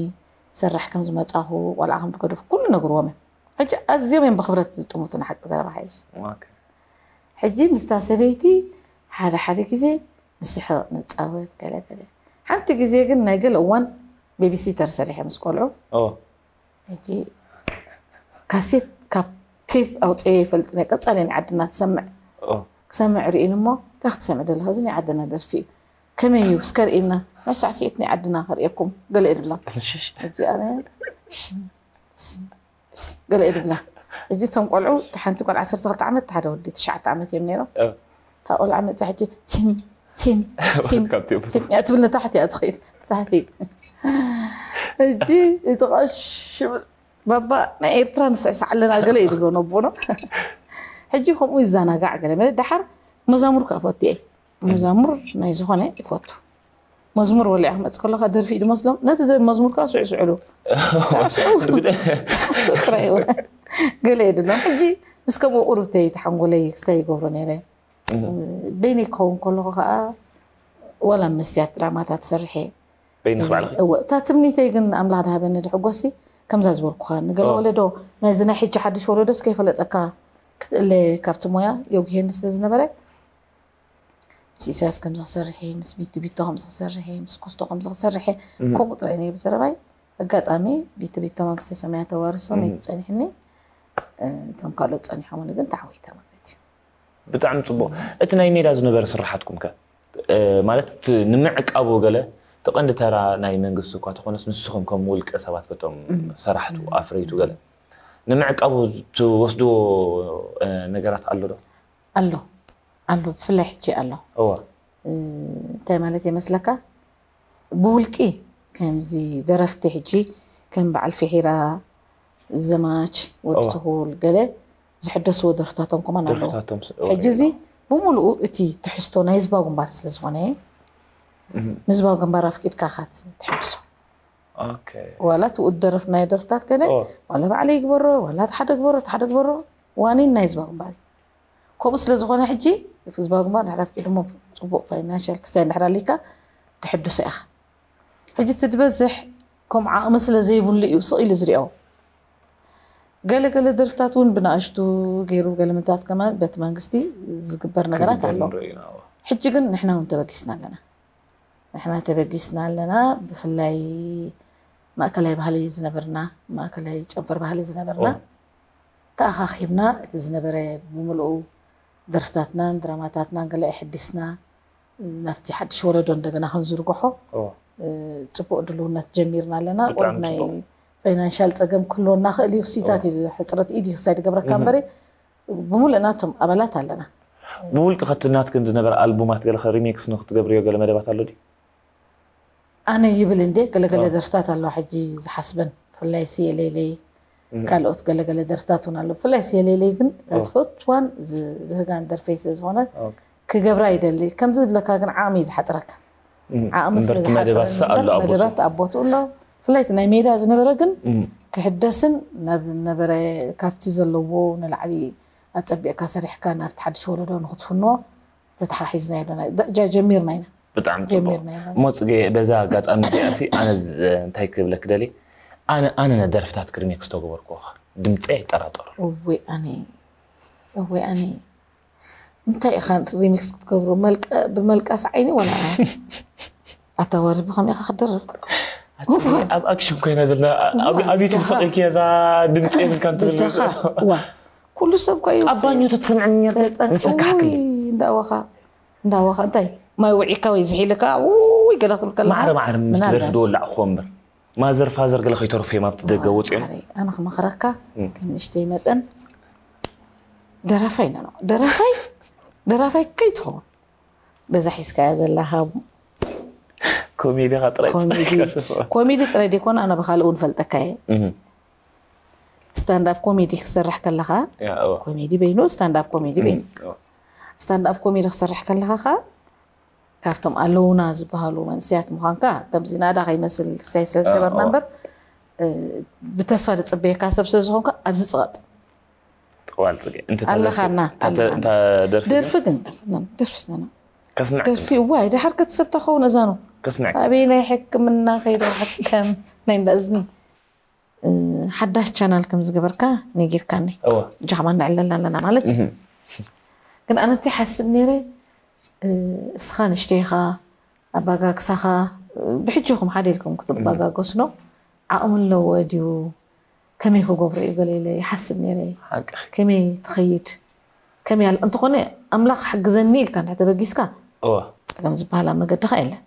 ሰራሕ ከም ዝመጻኹ፣ ቆልዓ ከም ዝገደፉ፣ ኩሉ ነግርዎም እዮም። ሕጂ ኣዝዮም እዮም ብኽብረት ዝጥምቱና፣ ሓቂ ዘረባ ሓይሽ። ኦኬ። ሕጂ ምስታ ሰበይቲ ሓደ ሓደ ግዜ ንስሕቕ፣ ንጻወት፣ ገለ ገለ። ሓንቲ ግዜ ግን ናይ ገለ እዋን ቤቢሲተር ሰሪሐ ምስ ቆልዑ። ኦ። ሕጂ ካሴት ካብ ቴፕ ኣውፅኤ ይፈልጥ፣ ናይ ቀፃሊ ናይ ዓድና ትሰምዕ። ኦ። ክሰምዕ ርኢን እሞ፣ እንታይ ክትሰምዕ ዘለኻ? እዚ ናይ ዓድና ደርፊ እዩ። ከመይ እዩ? እስከ ርኢና። ናይ ሳዕስዒት ናይ ዓድና ከርእየኩም። ገለ እዩ ዝብላ። ሽሽ። ሕጂ ኣነ፣ ሽ-፣ ስ-፣ ስ-፣ ገለ እዩ ዝብላ። ሕጂ እቶም ቆልዑ፣ እታ ሓንቲ ጓል ዓሰርተ ክልተ ዓመት፣ ሓደ ወዲ ትሽዓተ ዓመት እዮም ነይሮም። እ። እታ ቆልዓ መጻ ሕጂ፣ ሲም፣ ሲም፣ ሲም፣ ካብ ቴፕ። ሲም እያ ትብል፣ ንታሕቲ እያ ትኸይድ፣ ታሕቲ። ሕጂ እቲ ቐሽ ይብል፣ ባባ ናይ ኤርትራ ንስዕስዕ ኣለና ገለ እዩ ዝብሎ ነቦኖ። ሕጂ ከምኡ ይዘናጋዕ ገለ መለ። ደሓር መዛሙር ከኣ እፈቱ እየ። መዛሙር ናይ ዝኾነ ይፈቱ። መዝሙር ወሊዓ ክመጽእ ከለኻ ደርፊ እዩ ዝመስሎም። ነቲ ደ-፣ መዝሙር ከኣ ስዕስዕሉ። ሳዕስዑ። ሳዕስዑ ጥራይ እወ። ገለ የድሎም። ሕጂ ምስ ከምኡ ቁሩብተይ ተሓንጎለይ ክስታይ ይገብሮ ነይረ። እህ። በይነይ ክኸውን ከለኹ ከኣ ዋላ መስትያት ድራማታት ሰርሐ። በይንኺ ባዕልኺ? እወ፣ እታ ትምኒተይ ግን ኣምላኽ ድሃበኒ ድሕጎሲ ከምዛ ዝበልኩኻ፣ ንገለ ኦ። ወለዶ ናይዚ ናይ ሕጂ ሓድሽ ወለዶስ ከይፈለጠካ ክትእለ ካብቲ ሞያ የጉሄኒ ስለ ዝነበረ፣ ምስ ኢሳያስ ከምዚ ክሰርሕ እየ፣ ምስ ቢቱ ቢቶ ከምዚ ክሰርሕ እየ፣ ምስ ኮስቶ ከምዚ ክሰርሕ እየ፣ እህ። ከምኡ ጥራይ ነይሩ ዘረባይ። ኣጋጣሚ ቢቱ ቢቶ መንግስተ ሰማያት ተዋርሶም እህ። እዩ ጸኒሕኒ። እ፣ እቶም ካልኦት ጸኒሖምኒ ግን ተዓዊተ ማለት እዩ። ብጣዕሚ ጽቡቕ። እቲ ናይ ሜዳ ዝነበረ ስርሓትኩም ከ? እ፣ ማለት እቲ ንምዕቃቡ ገለ እቲ ቀንዲ ተራ ናይ መንግስቲ እኳ ተኾነስ ንስኹም ከም ውልቀ ሰባት በቶም እም። ሰራሕቱ እም። ኣፍረይቱ ገለ ንምዕቃቡ ትወስድዎ፣ እ፣ ነገራት ኣሎ ዶ? ኣሎ። ኣሎ። ብፍላይ ሕጂ ኣሎ። እወ። እ፣ እንታይ ማለት የመስለካ? ብውልቂ ከምዚ ደረፍቲ ሕጂ ከም በዓል ፍሒራ፣ ዘማች፣ ወዲ እዋ። ትኹል ገለ ዝሕደስዎ ደርፍታቶም ከማን ኣለዉ። ደርፍታቶም ስ- ሕጂ እዚ ብምሉኡ እቲ ትሕዝቶ ናይ ህዝባዊ ግንባር ስለ ዝኾነ እም፣ ንህዝባዊ ግንባር ኣፍቂድካ ኢኻ ትሕድሶ። ኦኬ። ዋላ እቲ ውድ ደረፍ ናይ ደርፍታት ገለ ኦ፣ ዋላ ባዕለይ ይግበሮ ዋላ እቲ ሓደ ግበሮ እቲ ሓደ ግበሮ ዋኒን ናይ ህዝባዊ ግንባር እዩ። ከምኡ ስለ ዝኾነ ሕጂ ህዝባዊ ግንባር ድሕር ኣፍቂድሞ ጽቡቕ ፋይናንሻል ክሳይ እንድሕር ኣሊካ ትሕድሶ ኢኻ። ሕጂ እቲ ዝበዝሕ ከምኡ ዓቕሚ ስለ ዘይብሉ እዩ ስቕ ኢሉ ዝሪኦ። ገለ ገለ ደርፍታት እውን ብንኣሽቱ ገይሩ ገለ ምንታት ከማን በቲ መንግስቲ ዝግበር ነገራት ኣሎ። ክግበር ንርኢ ኢና፣ እዋ። ሕጂ ግን ንሕና እውን ተበጊስና ኣለና። ንሕና ተበጊስና ኣለና። ብፍላይ ማእከላይ ባህሊ ዝነበርና፣ ማእከላይ ጨንፈር ባህሊ ዝነበርና ኦ። ተኣኻኺብና እቲ ዝነበረ ብምልኡ ደርፍታትናን ድራማታትናን ገለ ኣሕዲስና ናብቲ ሓድሽ ወለዶ እንደገና ክንዝርግሖ ኦ። እ፣ ጽቡቕ ድልውነት ጀሚርና ኣለና። ብጣዕሚ ቁሩብ ናይ ጽቡቕ። ፋይናንሻል ጸገም ክህልወና ክእል እዩ። ሲታት እዩ ሕጽረት ኢድ እዩ ክሳይ ድገብረካ እህ። እምበሪ ብምሉእ ናቶም ኣባላት ኣለና። ብውልቂ ከትናትክን ዝነበረ ኣልቡማት ገለ ሪሜክስ ንክትገብርዮ ገለ መደባት ኣሎ ድዩ? ኣነ ይብል እንዴ ገለገለ ኦ። ደርፍታት ኣለዋ ሕጂ ዝሓስበን ብፍላይ ስየሌለይ እም። ካልኦት ገለገለ ደርፍታት እውን ኣሎ። ብፍላይ ስየሌለይ ግን እታ ኦ። ዝፈትዋን ዝብህጋን ደርፈይ ስለ ዝኾነት ኦኬ። ክገብራ ይደሊ። ከምዚ ዝብለካ ግን ዓቕሚ እዩ ዝሓፅረካ። እም፣ ዓቕሚ ስለ እምበርቲ መደባት ዝሓፅረኒ ሰ ኣሎ እምበር ኣብ ቦትኡ። መደባት ኣብ ቦትኡ ኣሎ። ብፍላይ እቲ ናይ ሜዳ ዝነበረ ግን እም፣ ክሕደስን ናብ ነበረ ካብቲ ዘለዎ ንላዕሊ ኣፀቢቕካ ሰሪሕካ ናብቲ ሓድሽ ወለዶ ንክትፍንዎ ተተሓሒዝና ኣለና። ደ- ጀ- ጀሚርና ኢና። ብጣዕሚ ጽቡቕ። ጀሚርና ኢና። እሞ ጽጌ፣ በዛ ኣጋጣሚ እዚኣ ሲ ኣነ ዝ- እንታይ ክብለክ ደሊ፣ ኣነ ኣነ ነደርፍታት ክሪሜክስ ተገበርኩኻ ድምፀ ኣይጠራጠሩ። እወይ ኣነ እወይ ኣነ እንታይ ኢኻ ሪሚክስ ክትገብሩ? መልቀ ብመልቀስ ዓይኒ ወላ ኣታወሪ ብኸም ኢኻ ክደርፍ? ኣብ ኣክሽን ኮይና ዘለና ኣብ ኣብ ዩቲዩብ ሰቂልኪ እዛ ድምፂ የብልካን ትብል ብጃኻ ዋ ኩሉ ሰብ ኮ እዩ ኣብ ባኞ ተትሰምዐኒ ነርካ ንሰካሕክል እንዳዋኻ እንዳዋኻ እንታይ ማይ ውዒካ ወይ ዝሒልካ ውይ ገለ ክትብል ከለኻ ማዕረ ማዕረ ምስ ምናልባት ትደርፊ ዶ ወላዕኹዎ እምበር ማዘር ፋዘር ገለ ከይተርፉ እዮም ኣብቲ ደገ ወፂኦም ኣነ ክመኽረካ ከም ንእሽተይ መጠን ደራፋይ ነኖ ደራፋይ ደራፋይ ከይትኸውን በዛ ሒዝካያ ዘላ ሃቡ ኮሜዲ ካ ጥራይ ኮሜዲ ኮሜዲ ጥራይ ደይኮነ ኣነ ብካልእ እውን ፈልጠካ እየ እህ፣ ስታንዳፕ ኮሜዲ ክሰርሕ ከለካ ያ፣ እወ። ኮሜዲ በይኑ ስታንዳፕ ኮሜዲ በይኑ እወ። ስታንዳፕ ኮሜዲ ክሰርሕ ከለካ ከ ካብቶም ኣለውና ዝበሃሉ መንስያት ምዃንካ ከምዚ ናዳ ከይመስል ስታይ ስለ ዝገበርና ኣዎ። እምበር እ፣ ብተስፋ ዝፅበየካ ሰብ ስለ ዝኾንካ ኣብዚ ፅቐጥ ጥዋል ፅጌ እንተ ኣለኻና እንተ ደርፊ ደርፊ ግን ደርፍና ደርፍስና ከስምዕ ደርፊ እዋይ ድሓር ከተሰብ ተኸውን እዛኑ ከስምዕ ኣበይ ናይ ሕክምና ከይዶ ሕከም ናይ እንዳ እዝኒ እ፣ ሓዳሽ ቻናል ከም ዝገበርካ ነጊርካኒ እወ ጃኽማ ንዕለልና ኣለና ማለት እዩ ግን ኣነ እንታይ ሓስብ ነይረ እ፣ እስኻ ንሽተይኻ ኣባጋግሳኻ እ፣ ብሕጂኹም ሓደ ኢልኩም ክትባጋገስኖ ዓቕሚ ኣለዎ ድዩ ከመይ ክገብሮ እዩ ገለ ኢለ ይሓስብ ነይረ ሓቂ ከመይ ትኸይድ ከመይ ኣል እንተኾነ ኣምላኽ ሓግዘኒ ኢልካ እንድሕር ተበጊስካ እወ ፀገም ዝበሃል ኣብ መገድኻ የለን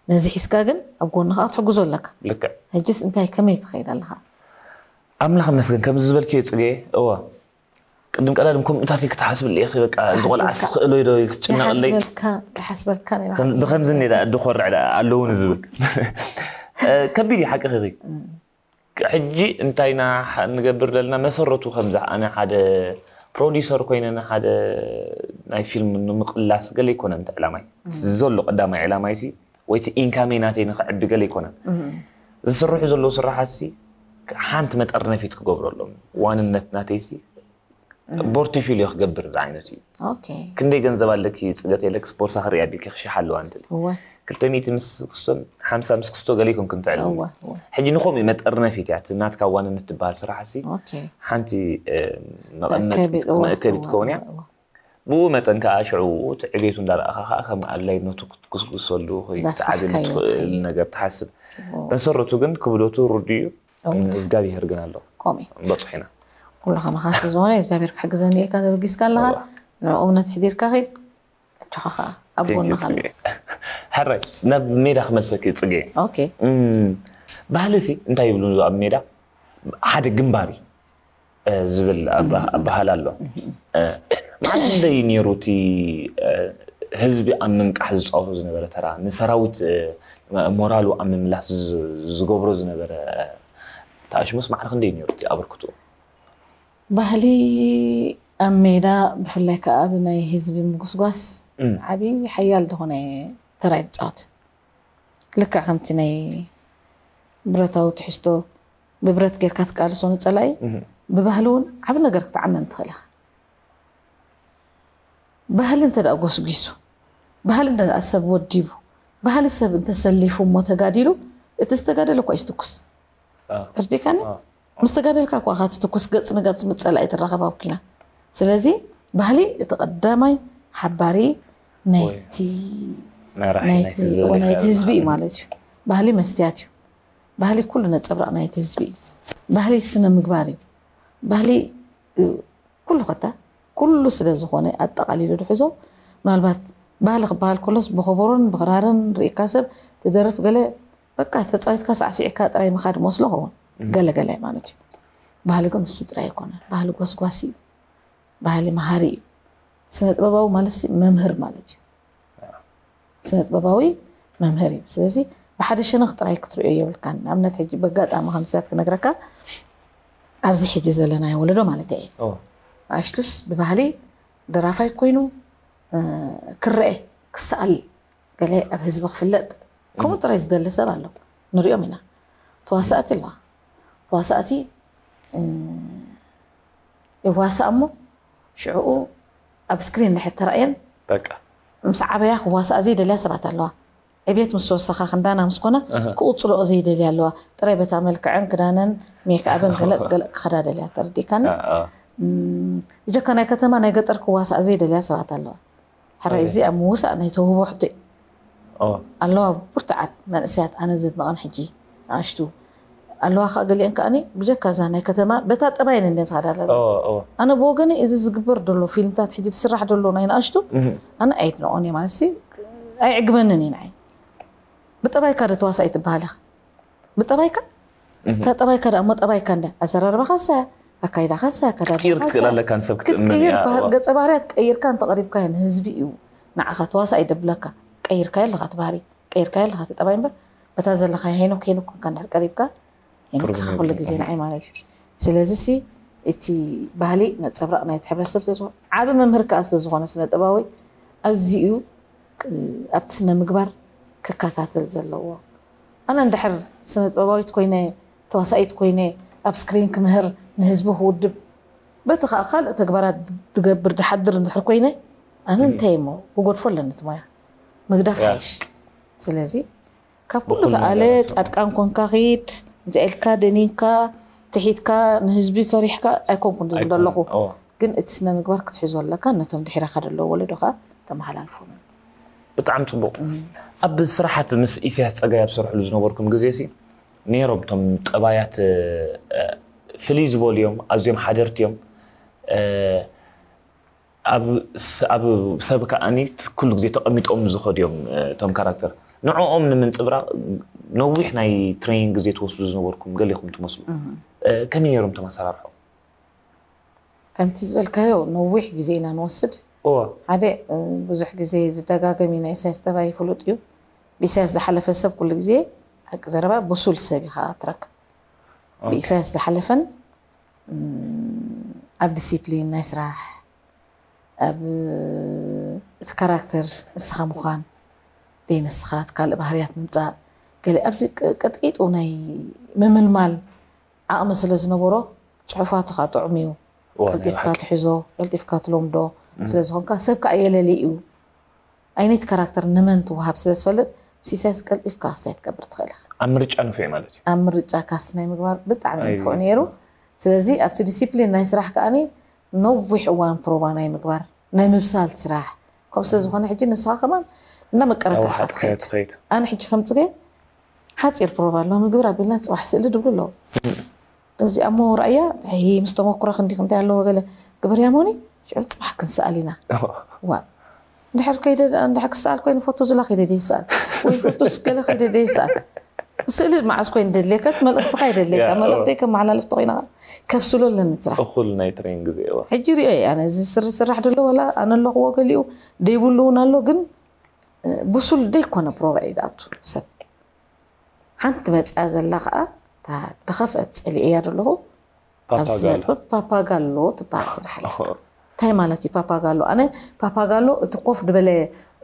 ነዚ ሒዝካ ግን ኣብ ጎንኻ ክትሕግዞ ኣለካ ልክዕ ሕጅስ እንታይ ከመይ ትኸይድ ኣለኻ ኣምላኽ መስገን ከምዚ ዝበልክዮ ፅጌ እወ ቅድም ቀዳድም ከምኡታት ክትሓስብለ ኢኺ በቃ እንተቆልዓ ይሓስበልካ። ስኽእሎ ዶ ክትጭነቐለይ ይሓስበልካ ይሓስበልካ ናይ ከም- ብኸምዚ እኒዳ ድኾርዕ ኣለውን ዝብል እ፣ ከቢድ እዩ ሓቂ ኺ ሕጂ እንታይና ንገብር ዘለና መሰረቱ ከምዚ ኣነ ሓደ ፕሮዲሰር ኮይነ ንሓደ ናይ ፊልም ንምቕላስ ገለ ይኮነ ምቲ ዕላማይ ዘሎ ቀዳማይ ዕላማይ ሲ ወይ እቲ ኢንካመይ ናተይ ንኽዕቢ ገለ ይኮነ ዝስርሑ ዘለዉ ስራሓት ሲ ሓንቲ መጠርነፊት ክገብረሎም ዋንነት ናተይ ሲ ፖርትፊልዮ ክገብር ዝዓይነቱ እዩ ኦኬ ክንደይ ገንዘብ ኣለኪ ፅገት የለክስ ቦርሳ ክርኢ ኣቢልኪ ክሽሓ ኣለዋ እንትል እወ ክልተ ሚእቲ ምስ ክስቶን ሓምሳ ምስ ክስቶ ገለ ይኮን ክንትዕል እወ እወ ሕጂ ንኸምኡ መጠርነፊት እያ እቲ ናትካ ዋንነት ትበሃል ስራሕ ሲ ኦኬ ሓንቲ እ፣ መቐመጢ መእከቢ እወ መእከቢ እወ ትኸውን እያ እወ ብኡ መጠን ከዓ ሽዑ እቲ ዕቤቱ እንዳረኣኻ ከዓ ከም ኣድላይነቱ ክትጉስጉሰሉ ወይ ዳስካ ትዓብየሉ ካዮ ትኽእል ትኽእል። ነገር ትሓስብ እወ መሰረቱ ግን ክብደቱ ርዱ እዩ እወ እግዚኣብሄር ግን ኣሎ ኮሚ በፅሒና ኩሉ ከማኻ ስለ ዝኾነ እግዚኣብሔር ክሕግዘኒ ኢልካ ተበጊስካ ኣለኻ እወ ንዕኡ እምነት ሕዲርካ ኺድ እጆኻ ከዓ ኣብ Thank you, ጎንኻ ኣሎ ፅጌ። ሕራይ ናብ ሜዳ ክመልሰኪ ፅጌ ኦኬ እም፣ ባህሊ ሲ እንታይ ይብሉ ኣብ ሜዳ ሓደ ግንባር እዩ እ፣ ዝብል ኣባ- ኣባህል ኣሎ እ፣ መዓት ክንደይ ነይሩ እቲ እ፣ ህዝቢ ኣብ ምንቃሕ ዝፃወቶ ዝነበረ ተራ ንሰራዊት እ፣ ሞራሉ ኣብ ምምላስ ዝ- ዝገብሮ ዝነበረ ተኣሽሙስ ማዕረ ክንደይ ነይሩ እቲ ኣበርክቶ? ባህሊ ኣብ ሜዳ ብፍላይ ከዓ ኣብ ናይ ህዝቢ ምጉስጓስ ዓብዪ ሓያል ዝኾነ ተራ እዩ ዝፃወት። ልክዕ ከምቲ ናይ ብረታዊ ትሕዝቶ ብብረት ጌርካ ትቃልሶ ንፀላኢ ብባህሊ እውን ዓብ ነገር ክትዓመም ትኽእል ኢኻ። ባህሊ እንተ ደኣ ጎስጒሱ፣ ባህሊ እንተ ደኣ ሰብ ወዲቡ፣ ባህሊ ሰብ እንተሰሊፉ እሞ ተጋዲሉ፣ እቲ ዝተጋደለ እኳ እዩ ዝትኩስ። ተርዲካኒ? ምስ ተጋደልካ እኳ ኢኻ ትትኩስ፣ ገጽ ንገጽ ምስ ጸላኢ ትራኸብ ኣብ ኲናት። ስለዚ ባህሊ እቲ ቀዳማይ ሓባሪ ናይቲ ናይቲ ህዝቢ እዩ ማለት እዩ። ባህሊ መስትያት እዩ። ባህሊ ኩሉ ነጸብራቕ ናይቲ ህዝቢ እዩ። ባህሊ ስነ ምግባር እዩ። ባህሊ ኩሉ ከታ ኩሉ ስለ ዝኾነ ኣጠቓሊሉ ድሕዞ ምናልባት ባህሊ ክበሃል ከሎስ ብኸበሮን ብኽራርን ርኢካ ሰብ ትደርፍ ገለ በቃ ተፃዊትካ ሳዕሲዕካ ጥራይ ምኻድ መስሎ ኸውን ገለ ገለ ማለት እዩ። ባህሊ ግን እሱ ጥራይ ኣይኮነን። ባህሊ ጎስጓሲ እዩ። ባህሊ መሃሪ እዩ። ስነ ጥበባዊ ማለት ሲ መምህር ማለት እዩ። ስነ ጥበባዊ መምህር እዩ። ስለዚ ብሓደ ሸነኽ ጥራይ ክትሪኦ የብልካን። ንኣብነት ሕጂ በጋጣሚ ከምስታት ክነግረካ ኣብዚ ሕጂ ዘለናዮ ወለዶ ማለት እየ። ኣሽቱስ ብባህሊ ደራፋይ ኮይኑ ክረአ ክሰኣል ገለ ኣብ ህዝቢ ክፍለጥ ከምኡ ጥራይ ዝደሊ ሰብ ኣሎ። ንሪኦም ኢና። ተዋሳእቲ ኣለዋ። ተዋሳእቲ ይዋሳእ እሞ ሽዕኡ ኣብ ስክሪን እንድሕር ተራእየን በቃ ምስ ዓበያ ክዋሳእ ዘይደልያ ሰባት ኣለዋ። ዕቤት ምስ ወሰኻ ክንዳና ምስ ኮና ክቕፅልኦ ዘይደልያ ኣለዋ። ጥራይ በታ መልክዐን ክዳነን ሜክኣበን ገለ ገለ ክኸዳ ደልያ ተረዲእካኒ። ብጀካ ናይ ከተማ ናይ ገጠር ክዋሳእ ዘይደልያ ሰባት ኣለዋ። ሕራይ እዚ ኣብ ምውሳእ ናይ ተውህቦ ሕቶ እዩ። ኣለዋ ብርቱዓት መንእሰያት ኣነ ዘድንቐን ሕጂ ንኣሽቱ ኣለዋ ከዓ ገሊአን ከዓኒ ብጀካ እዛ ናይ ከተማ በታ ጠባየን እንድን ዝኸዳ ኣለዋ። ኣነ ብወገነይ እዚ ዝግበር ዘሎ ፊልምታት ሕጂ ዝስራሕ ዘሎ ናይ ንኣሽቱ ኣነ ኣይድንቖን እየ ማለት ሲ ኣይዕግበንን እዩ ንዓይ። ብጠባይካ ዶ ተዋሳኢ ትበሃል ኢኻ? ብጠባይካ እታ ጠባይካ ደኣ እሞ ጠባይካ እንደ ኣዘራርባኻ ሳያ ኣካይዳኻ ሳያ ኣከዳድናኻ ሳያ ክትቀይር ትኽእል ኣለካ ንሰብ ክትእምን ክትቀይር እያ። ባህር- ገጸ ባህርያት ቀይርካ እንተቐሪብካዮ ንህዝቢ እዩ ንዓኻ ተዋሳኢ ደብለካ ቀይርካዮ ኣለኻ እቲ ባህሪ ቀይርካዮ ኣለኻ እቲ ጠባይ እምበር በታ ዘለኻ ሄኖክ ሄኖክ ኮንካ እንድሕር ቀሪብካ ሄኖክ ትርጉም ኢኻ ኩሉ የብሉን። ግዜ ንዓይ ማለት እዩ። ስለዚ ሲ እቲ ባህሊ ነጸብራቕ ናይቲ ሕብረተሰብ ስለ ዝኾነ ዓቢ መምህር ከኣ ስለ ዝኾነ ስነ ጥባዊ ኣዝዩ ኣብቲ ስነ ምግባር ክከታተል ዘለዎ ኣነ እንድሕር ስነ ጥበባዊት ኮይነ ተዋሳኢት ኮይነ ኣብ ስክሪን ክምህር ንህዝቢ ክውድብ በቲ ከዓ ካልእ ተግባራት ትገብር ድሓድር እንድሕር ኮይነ ኣነ እንታይ እሞ ክጎድፎ ኣለኒ እቲ ሞያ ምግዳፍ ሓይሽ ስለዚ ካብ ኩሉ ተኣለ ፃድቃን ኮንካ ኪድ እንተ ኢልካ ደኒንካ ትሒትካ ንህዝቢ ፈሪሕካ ኣይኮንኩን ዝብል ዘለኹ ግን እቲ ስነ ምግባር ክትሕዞ ኣለካ ነቶም ድሒረካ ደለዉ ወለዶ ከዓ ተመሓላልፎ ምእንቲ ብጣዕሚ ፅቡቕ ኣብ ስራሓት ምስ ኢሳያስ ፀጋይ ኣብ ሰርሕሉ ዝነበርኩም ግዜ ሲ ነይሮም እቶም ጠባያት ፍልይ ዝበሉ እዮም ኣዝዮም ሓደርቲ እዮም ኣብ ሰብ ከዓኒ ኩሉ ግዜ ተቐሚጦም ዝኸዱ እዮም እቶም ካራክተር ንዕኦም ንምንፅብራቕ ነዊሕ ናይ ትሬኒንግ ግዜ ትወስዱ ዝነበርኩም ገሊኹም ትመስሉ ከመይ ነይሮም እቶም ኣሰራርሖም ከምቲ ዝበልካዮ ነዊሕ ግዜ ኢና ንወስድ ሓደ ብዙሕ ግዜ ዝደጋገም እዩ ናይ ኢሳያስ ጠባይ ፍሉጥ እዩ ብኢሳያስ ዝሓለፈ ሰብ ኩሉ ግዜ ሓቂ ዘረባ ብሱል ሰብ ኢኻ ትረክብ ብኢሳያስ ዝሓለፈን ኣብ ዲሲፕሊን ናይ ስራሕ ኣብ እቲ ካራክተር ንስኻ ምዃን ደይ ንስኻ ካልእ ባህርያት ምምፃእ ገለ ኣብዚ ቀጥቂጡ ናይ ምምልማል ዓቕሚ ስለ ዝነበሮ ፅሑፋቱ ከዓ ጥዑም እዩ ቀልጢፍካ ትሕዞ ቀልጢፍካ ትለምዶ ስለ ዝኾንካ ሰብ ከዓ የለሊ እዩ ኣይነይቲ ካራክተር ንመን ትወሃብ ስለ ዝፈልጥ ምስ ኢሳያስ ቀልጢፍካ ክስታይ ትገብር ትኽእል ኢኻ ኣብ ምርጫ ንፉዕ ማለት እዩ ኣብ ምርጫ ካስት ናይ ምግባር ብጣዕሚ እዩ ንፉዕ ነይሩ ስለዚ ኣብቲ ዲሲፕሊን ናይ ስራሕ ከዓኒ ነዊሕ እዋን ፕሮቫ ናይ ምግባር ናይ ምብሳል ስራሕ ከምኡ ስለ ዝኾነ ሕጂ ንስኻ ከማን እናመቀረከርካ ትኸይድ ኣነ ሕጂ ከምፅገ ሓፂር ፕሮቫ ኣሎ ምግብር ኣቢልና ፅባሕ ስእሊ ድብሉ ኣለዉ እዚኣ እሞ ራእያ ይ ምስ ተመኩሮ ክንዲ ክንታይ ኣለዎ ገለ ግበርያ ሞኒ ሽዑ ፅባሕ ክንሰኣል ኢና ዋ እንድሕር ከይደ እንድሕር ክሰኣል ኮይኑ ፎቶ ዝላ ከይደ ደይሰኣል ወይ ፎቶ ስገለ ከይደ ደይሰኣል ስእሊ መዓስ ኮይኑ ደድልየካ እቲ መልእኽትኻ ይደድልየካ መልእኽተይ ከመሓላልፍ ተኮይና ከብስሎ ኣለኒ ስራሕ እኹል ናይ ትሬን ግዜ እዋ ሕጂ ሪኦ እየ ኣነ እዚ ስሪ ስራሕ ደሎ ወላ ኣነ ኣለኽዎ ገሊኡ ደይብሉ እውን ኣሎ ግን ብሱል ደይኮነ ፕሮቫ እዩ ዝኣቱ ሰብ ሓንቲ መፅያ ዘላ ከዓ እታ ድኸፍአት ፀሊእያ ዘለኹ ኣብ ስነ ፓፓጋሎ ጥበብ ፓፓጋሎ ትበሃል ስራሕ ኣለካ። እንታይ ማለት እዩ ፓፓጋሎ? ኣነ ፓፓጋሎ እቲ ኮፍ ዝበለ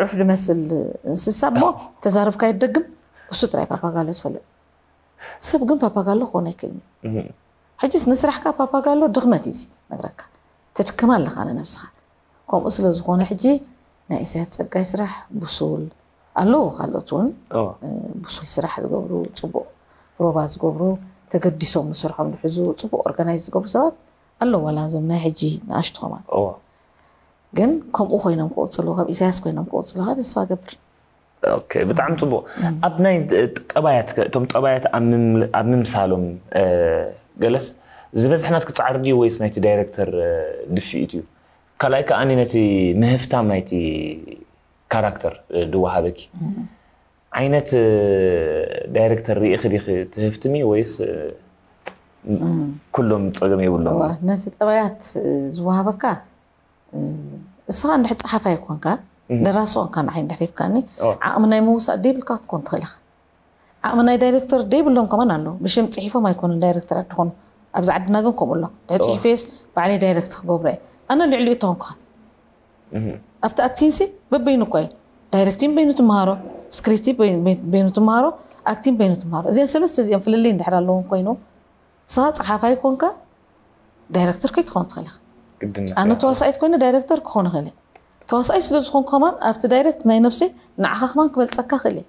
ዑፍ ዝመስል እንስሳ እሞ ተዛረብካ ይደግም እሱ ጥራይ ፓፓጋሎ ዝፈልጥ ሰብ ግን ፓፓጋሎ ክኾን ኣይክእልም እዩ። ሕጅስ ንስራሕካ ፓፓጋሎ ድኽመት እዩ ነግረካ። ተድክም ኣለኻ ንነብስኻ። ከምኡ ስለ ዝኾነ ሕጂ ናይ ኢሳያስ ጸጋይ ስራሕ ብሱል ኣለዉ ካልኦት እውን ብሱል ስራሕ ዝገብሩ ጽቡቕ ፕሮቫ ዝገብሩ ተገዲሶም ንስርሖም ዝሕዙ ጽቡቕ ኦርጋናይዝ ዝገብሩ ሰባት ኣለዉ ዋላ እዞም ናይ ሕጂ ንኣሽቱ ከማን ግን ከምኡ ኮይኖም ክቕፅሉ ከም ኢሳያስ ኮይኖም ክቕፅሉ ከዓ ተስፋ ገብር ኦኬ ብጣዕሚ ፅቡቅ ኣብ ናይ ጠባያት ከ- እቶም ጠባያት ኣብ ምም- ኣብ ምምሳሎም እ፣ ገለስ ዝበዝሕ ናትኪ ፃዕሪ ድዩ ወይስ ናይቲ ዳይሬክተር እ፣ ድፍኢት እዩ ካልኣይ ከኣ ነቲ ምህፍታም ናይቲ ካራክተር እ፣ ድወሃበኪ ዓይነት እ፣ ዳይሬክተር ርኢኺ ዲኺ ትህፍትሚ ወይስ እ፣ ኩሎም ፀገም የብሎም እዋ፣ ነቲ ጠባያት እ፣ ዝወሃበካ እ፣ እስኻ እንድሕር ፀሓፋይ ኮንካ ደራሲ ኮንካ ንዓይ እንድሕር ሂብካኒ ኦ። ዓቕሚ ናይ ምውሳእ ደይብልካ ክትኮን ትኽእል ኢኻ ዓቕሚ ናይ ዳይሬክተር ደይብሎም ከማን ኣሎ ብሽም ፅሒፎም ኣይኮኑን ዳይሬክተራት ዝኾኑ ኣብዚ ዓድና ግን ከምኡ ኣሎ ድሕር ፅሒፈዮስ ባዕለይ ዳይሬክት ክገብሮ እየ ኣነ ልዕሊኡ ተኾንኩኻ ኣብቲ ኣክቲንሲ በበይኑ እኮ እዩ ዳይሬክቲን በይኑ ትመሃሮ ስክሪፕቲ በይኑ ትመሃሮ ኣክቲን በይኑ ትመሃሮ እዚአን ሰለስተ እዚአን ፍልልይ እንድሕር ኣለዎም ኮይኑ ንስኻ ፀሓፋይ ኮንካ ዳይሬክተር ከይትኸውን ትኽእል ኢኻ ግድነት ኣነ እያ። ተዋሳኢት ኮይነ ዳይሬክተር ክኾን ይኽእል እየ ተዋሳኢት ስለ ዝኾንኩ ከማን ኣብቲ ዳይሬክት ናይ ነብሰይ ንዓኻ ከማን ክበልፀካ ክእል እየ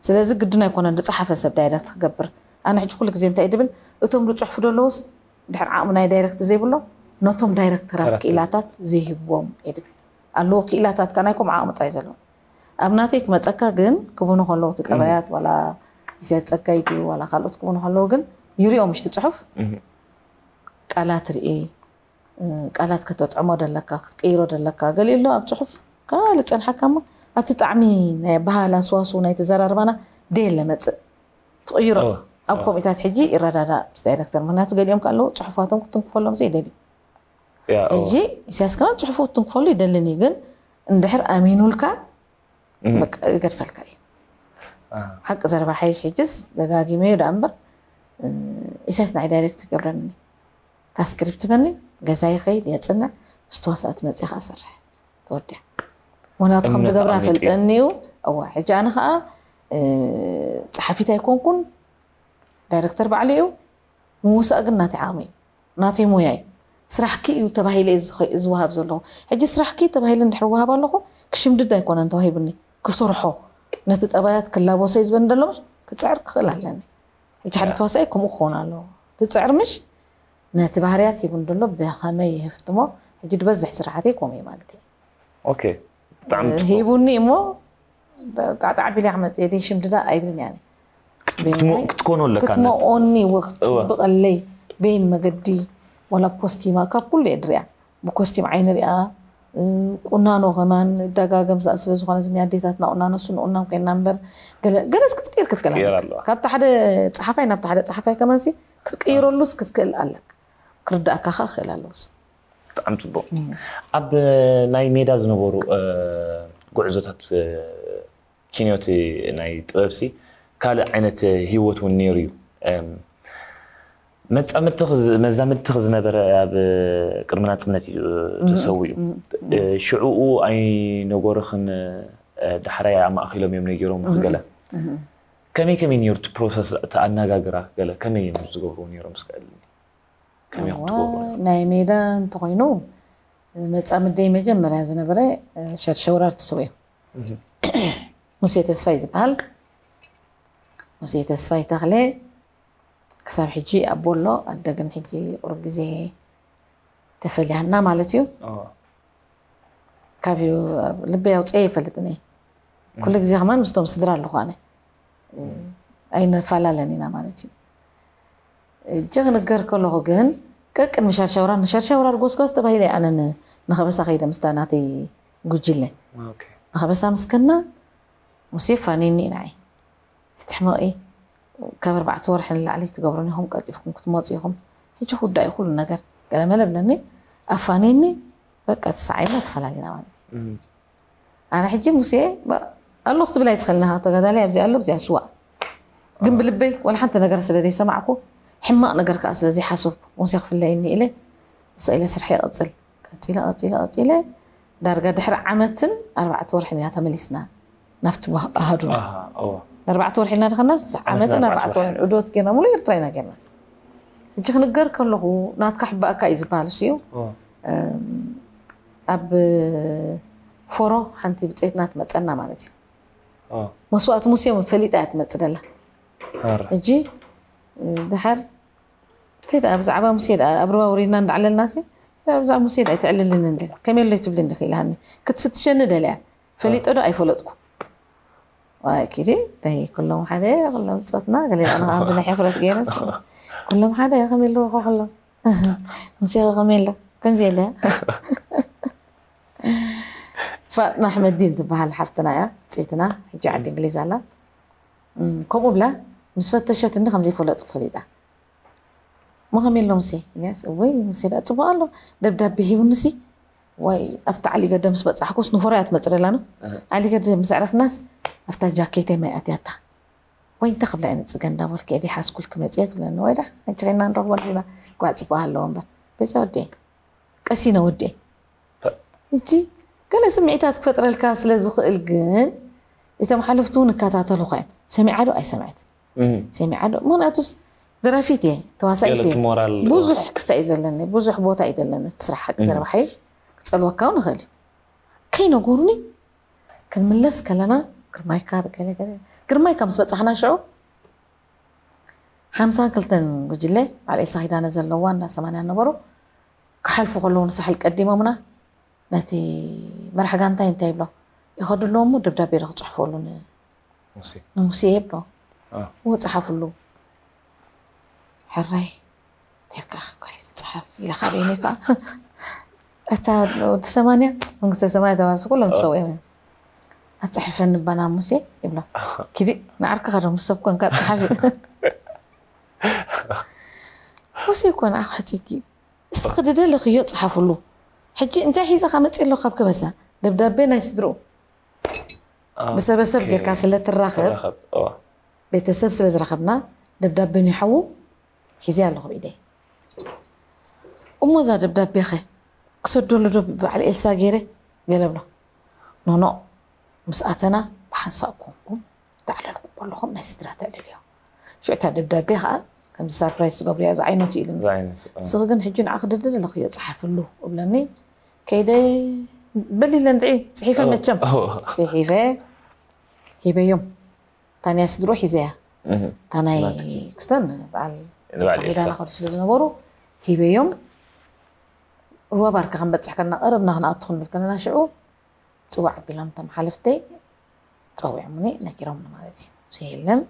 ስለዚ ግድን ኣይኮነን ዝፀሓፈ ሰብ ዳይሬክት ክገብር ኣነ ሕጂ ኩሉ ግዜ እንታይ እዩ ድብል እቶም ዝፅሕፉ ዘለውስ ድሕር ዓቕሚ ናይ ዳይሬክት ዘይብሎም ነቶም ዳይሬክተራት ተረክብ። ክኢላታት ዘይህብዎም እየ ድብል ኣለዎ ክኢላታት ከ ናይ ከምኡ ዓቕሚ ጥራይ ዘለዎም ኣብ ናተይ ክመፀካ ግን ክብኑ ከለዉ እቲ ጠባያት ዋላ ኢሳያስ ጸጋይ ድዩ ዋላ ካልኦት ክብኑ ከለዉ ግን ይሪኦ ምሽቲ ፅሑፍ ቃላት ርኢ እ፣ ቃላት ከተጥዕሞ ደለካ ክትቀይሮ ደለካ ገሊኡ ኣሎ ኣብ ፅሑፍ ካልእ ፀንሓካ እሞ ኣብቲ ጣዕሚ ናይ ባህል ኣስዋሱ ናይ ተዘራርባና ደየለ መፅእ ትቕይሮ እወ፣ ኣብ ኮሚታት ሕጂ ይረዳዳ ምስ ዳይረክተር ምክንያቱ ገሊኦም ከለዉ ፅሑፋቶም ክትንክፈሎም ዘይደልዩ ያ፣ እወ። ሕጂ ኢሳያስ ከማን ፅሑፉ ክትንክፈሉ ይደልን እዩ ግን እንድሕር ኣሚኑልካ እህ። በቃ ይገድፈልካ እዩ ኣህ። ሓቂ ዘረባ ሓይሽ ሕጅስ ደጋጊመዮ ዳ እምበር እ፣ ኢሳያስ ንዓይ ዳይሬክት ይገብረኒ እታ ስክሪፕት በኒ ገዛ ይኸይድ የፅንዕ ምስ ተዋሳእቲ መፅእ ከዓ ሰርሕ ተወዲያ ምክንያቱ ከም እምነት ዝገብራ ኣቐሚጡ እዩ። ፈልጠኒ እዩ እዋ ሕጂ ኣነ ከዓ እ፣ ፀሓፊት ኣይኮንኩን ዳይረክተር ባዕሉ እዩ ምውሳእ ግን ናተይ ዓቕሚ እዩ ናተይ ሞያ እዩ ስራሕኪ እዩ ተባሂለ እዩ ዝኸ- ዝወሃብ ዘለኹ ሕጂ ስራሕኪ ተባሂለ እንድሕር ወሃብ ኣለኹ ክሽምድድ ኣይኮነን ተዋሂብኒ ክስርሖ ነቲ ጠባያት ክላበሶ እዩ ዝበኒ ዘሎ ምሽ ክፅዕር ክኽእል ኣለኒ ሕጂ ሓደ ተዋሳኢ ከምኡ ክኸውን ኣለዎ ትፅዕር ምሽ ነቲ ባህርያት ሂቡን ዘሎ ብኸመይ ይህፍትሞ ሕጂ ዝበዝሕ ስራሕተይ ከምኡ እዩ ማለት እዩ ኦኬ ብጣዕሚ ጽቡቕ። ሂቡኒ እሞ ጣዕጣዕ ቢላ ክመፅእ የደይ ሽምድዳ ኣይብልን ያኒ ክትሞ- ክትኮኖ ኣለካ ነት ክትመኦኒ ወክትፅብቐለይ በይን መገዲ ወላ ብኮስቲማ ካብ ኩሉ እየ ድሪያ ብኮስቲም ዓይኒ ሪኣ እ፣ ቁናኖ ከማን ደጋገም ዝኣ ስለ ዝኾነ ዝኒ ኣዴታትና ቁናኖ እሱ ንቁናም ኮይና እምበር ገለ- ገለስ ክትቅይር ክትክእል ክትቅይር ኣለካ። ኣለዋ። ካብቲ ሓደ ፀሓፋይ ናብቲ ሓደ ፀሓፋይ ከማንሲ ክትቅይረሉስ ክትክእል ኣለካ ክርዳእካ ከዓ ክኽእል ኣለዎስ ብጣዕሚ ጽቡቕ ኣብ ናይ ሜዳ ዝነበሩ እ፣ ጉዕዞታት እ፣ ኪንዮቲ ናይ ጥበብሲ ካልእ ዓይነት ህይወት እውን ነይሩ እዩ እም፣ መጻምድትኽ ዝ- መዛምድትኽ ዝነበረ ኣብ ቅድሚ ናጽነት እዩ ተሰዊኡ እ፣ ሽዕኡ ኣይነገሩኽን እ፣ ዳሕራይ ኣማእኺሎም እዮም ነጊሮም ክገለ ከመይ ከመይ ነይሩ እቲ ፕሮሰስ እቲ ኣነጋግራ ክገለ ከመይ እዮም ዝገብሩ ነይሮም ስከ ከመይ ኢኹም ትገብሩ ነይሩ ናይ ሜዳ እንተኾይኑ መጻምደይ መጀመርያ ዝነበረ ሸርሸውራር ተሰዊኡ ሙሴ ተስፋይ ዝበሃል ሙሴ ተስፋይ ተኽለ ክሳብ ሕጂ ኣቦ ኣሎ ኣደ ግን ሕጂ ቁሩብ ግዜ ተፈልያና ማለት እዩ ካብ ልበይ ኣውፅአ ይፈልጥኒ ኩሉ ግዜ ከማን ምስቶም ስድራ ኣለኹ ኣነ ኣይንፈላለን ኢና ማለት እዩ እጀ ክንገር ከለኹ ግን ቀቅድሚ ሸርሸውራ ንሸርሸውራ ጎስጓስ ተባሂለ ኣነ ንኸበሳ ከይደ ምስታ ናተይ ጉጅለ ንኸበሳ ምስከና ሙሴ ፋኒኒ ኢና እቲ ሕመቕ ካብ ኣርባዕተ ወርሒ ንላዕሊ ትገብሩን ኢኹም ቀልጢፍኩም ክትመፁ ኢኹም ሕጂ ክውዳእ እዩ ኩሉ ነገር ገለመለ ብለኒ ኣፋኒኒ በቃ ተሰዓይና ተፈላለና ማለት እዩ ኣነ ሕጂ ሙሴ ኣሎ ክትብል ኣይትኽእልና ተጋዳላይ ኣብዚ ኣሎ ብዚኣ ስዋእ ግን ብልበይ ዋላ ሓንቲ ነገር ስለ ዘይሰማዕኩ፣ ሕማቕ ነገር ከዓ ስለ ዘይሓሰብኩ፣ ሙሴ ክፍለየኒ ኢለ፣ ስቕ ኢለ ስርሐይ ይቕጽል። ቀጺለ፣ ቀጺለ፣ ቀጺለ፣ ዳርጋ ድሕሪ ዓመትን ኣርባዕተ ወርሕን ኢና ተመሊስና ናብቲ ኣሃዱና። ኣርባዕተ ወርሒ ኢልና ድኸና፣ ዓመትን ኣርባዕተ ወርሕን ዑደት ጌርና፣ ሙሉእ ኤርትራ ኢና ጌርና። ሕጂ ክንገር ከለኹ፣ ናትካ ሕባእካ እዩ ዝበሃል እሱ እዩ። ኣብ ፎሮ ሓንቲ ብጸይትና ትመጸና ማለት እዩ። መስዋእቲ ሙሴ ፈሊጣ እያ ትመጽእ ደላ። ሕጂ ድሓር እንታይ ደኣ ብዛዕባ ሙሴ ደኣ ኣብ ሩባ ውሪድና እንዳዕለልና ሲ፣ ብዛዕባ ሙሴ ደኣ ኣይትዕልልን እንዲ፣ ከመይ ኣሎ ትብሊ እንዲ ክኢላኒ፣ ክትፍትሸኒ ደልያ። ፈሊጦ ዶ ኣይፈለጥኩ። ዋይ ኪዲ፣ እንታይ ኩሎም ሓደ፣ ኩሎም ጾትና፣ ገለ ኣነ ኣብዚ ናይ ሕፍረት ገይረስ። ኩሎም ሓደ፣ ከመይ ኣለዎ ኸ ኩሎም? ሙሴ ከመይ ኣሎ? ከምዚ የለ። ፋጥና ኣሕመዲን ትበሃል ሓፍትና እያ፣ ጸይትና፣ ሕጂ ዓዲ እንግሊዝ ኣላ። እም፣ ከምኡ ብላ፣ ምስ ፈተሸትኒ ከም ዘይፈለጥኩ ፈሊጣ። እሞ ከመይ ኣሎ ሙሴ? ኢልያስ፣ እወይ፣ ሙሴ ደኣ ጽቡቕ ኣሎ፣ ደብዳቤ ሂቡኒሲ። ዋይ፣ ኣብቲ ዓሊገደ ምስ በጻሕኩስ ንፎሮ እያ ትመጽእ ደላ ነው። ኣሃ። ዓሊገደ ምስ ኣዕረፍናስ፣ ኣብታ ጃኬተይ ማይ ኣትያታ። ወይ እንታይ ክብላ እየ ንጽገ እንዳበልኩ እየ ሓስኩል ክመጽእ እየ ትብለኒ። ወይ ደኣ፣ ሕጂ ኸይና ንረኽቦ ኣለና። ጓዕ ጽቡቕ ኣለዎ እምበር። በዚያ ወዲኤ። ቀሲነ ወዲኤ። ሕጂ ገለ ስምዒታት ክፈጥረልካ ስለ ዝኽእል ግን፣ እቶም ሓለፍቲ እውን ይከታተሉኻ እዮም። ሰሚዓ ዶ ኣይሰምዐት? እም። ሰሚዓ ዶ? ምኽንያቱስ ደራፊት እየ፣ ተዋሳኢት ገለ እየ። እቲ ሞራል፣ ብዙሕ ክስታይ እዩ ዘለኒ፣ ብዙሕ ቦታ እዩ ዘለኒ። እቲ ስራሕ ሓቂ እም። ዘረባ ሓይሽ ክጸልወካ እውን ይኽእል እዩ። ከይነገሩኒ ክንምለስ ከለና፣ ግርማይካ ብገለ ገለ፣ ግርማይካ ምስ በጻሕና ሽዑ፣ ሓምሳን ክልተን ጉጅለ፣ በዓል ኤልሳ ኪዳነ ዘለዋ እንዳ ሰማንያ ነበሩ፣ ክሓልፉ ከለዉ ንሳሕል ቀዲሞምና፣ ነቲ መራሕ ጋንታይ እንታይ ይብሎ? ይኸዱ ኣለዉ እሞ ደብዳቤ ዶ ክጽሕፈሉ ን-፣ ሙሴ። ንሙሴ ይብሎ። አ። እዎ፣ ጸሓፍሉ። ሕራይ፣ ተልካ ጓል ትጽሓፍ ኢላ ካበይኒ ከኣ። እታ ወዲ ሰማንያ፣ መንግስተ ሰማይ ተባርስ፣ ኩሎም አ። ተሰዊኦም እዮም። ኣጽሕፈኒ ባና ሙሴ ይብሎ። ኪዲ፣ ንዓርክኻ ዶ ምስ ሰብ ኮንካ ጸሓፊ? ሙሴ እኮ ንዓኻ ሕጺኪ። እስኺ ድደለኽዮ ጸሓፍሉ። ሕጂ እንታይ ሒዘኻ መጺእ ኣለኹ ካብ ከበሳ? ደብዳቤ ናይ ስድርኡ። ኦኬ። ብሰበሰብ ጌርካ ስለ ትራኸብ፣ ትራኸብ፣ እዋ። ቤተሰብ ስለ ዝረኸብና፣ ደብዳቤ ናይ ሓዉ ሒዘያ ኣለኹ ብኢደይ። እሞ እዛ ደብዳቤኸ ክሰደሉ ዶ ብዓል ኤልሳ ገይረ? ገለ ብሎ። ኖኖ፣ ምስ ኣተና ብሓንሳእ ኮንኩም ተዕለልኩም ከለኹም ናይ ስድራ ተዕልልዮ። ሽዑ እታ ደብዳቤ ኸኣ ከምዚ ሳርፕራይዝ ትገብርያ ዝዓይነቱ ኢሉኒ። ዝዓይነቱ፣ እ። ንስኺ ግን ሕጂ ንዓኺ ደደለኽዮ ጸሓፍሉ እብለኒ። ከይደ በሊለ እንድዒ ጽሒፈ ኦ፣ መቸም። ኦ። ጽሒፈ ሂበዮም። ታንያ ስድሮ ሒዘያ። እህ። ታናይ ናትኪ። ክስተን በዓል ንበዓል ሳሒዳና ኤልሳ። ከዱ ስለ ዝነበሩ ሂበዮም። ሩባ ባርካ ክንበጽሕ ከለና ቀረብና ክንኣቱ ክንብል ከለና ሽዑ ጽዋዕ ኣቢሎም እቶም ሓለፍተይ ጸዊዖምኒ ነጊሮምኒ ማለት እዩ። ሙሴ የለን፣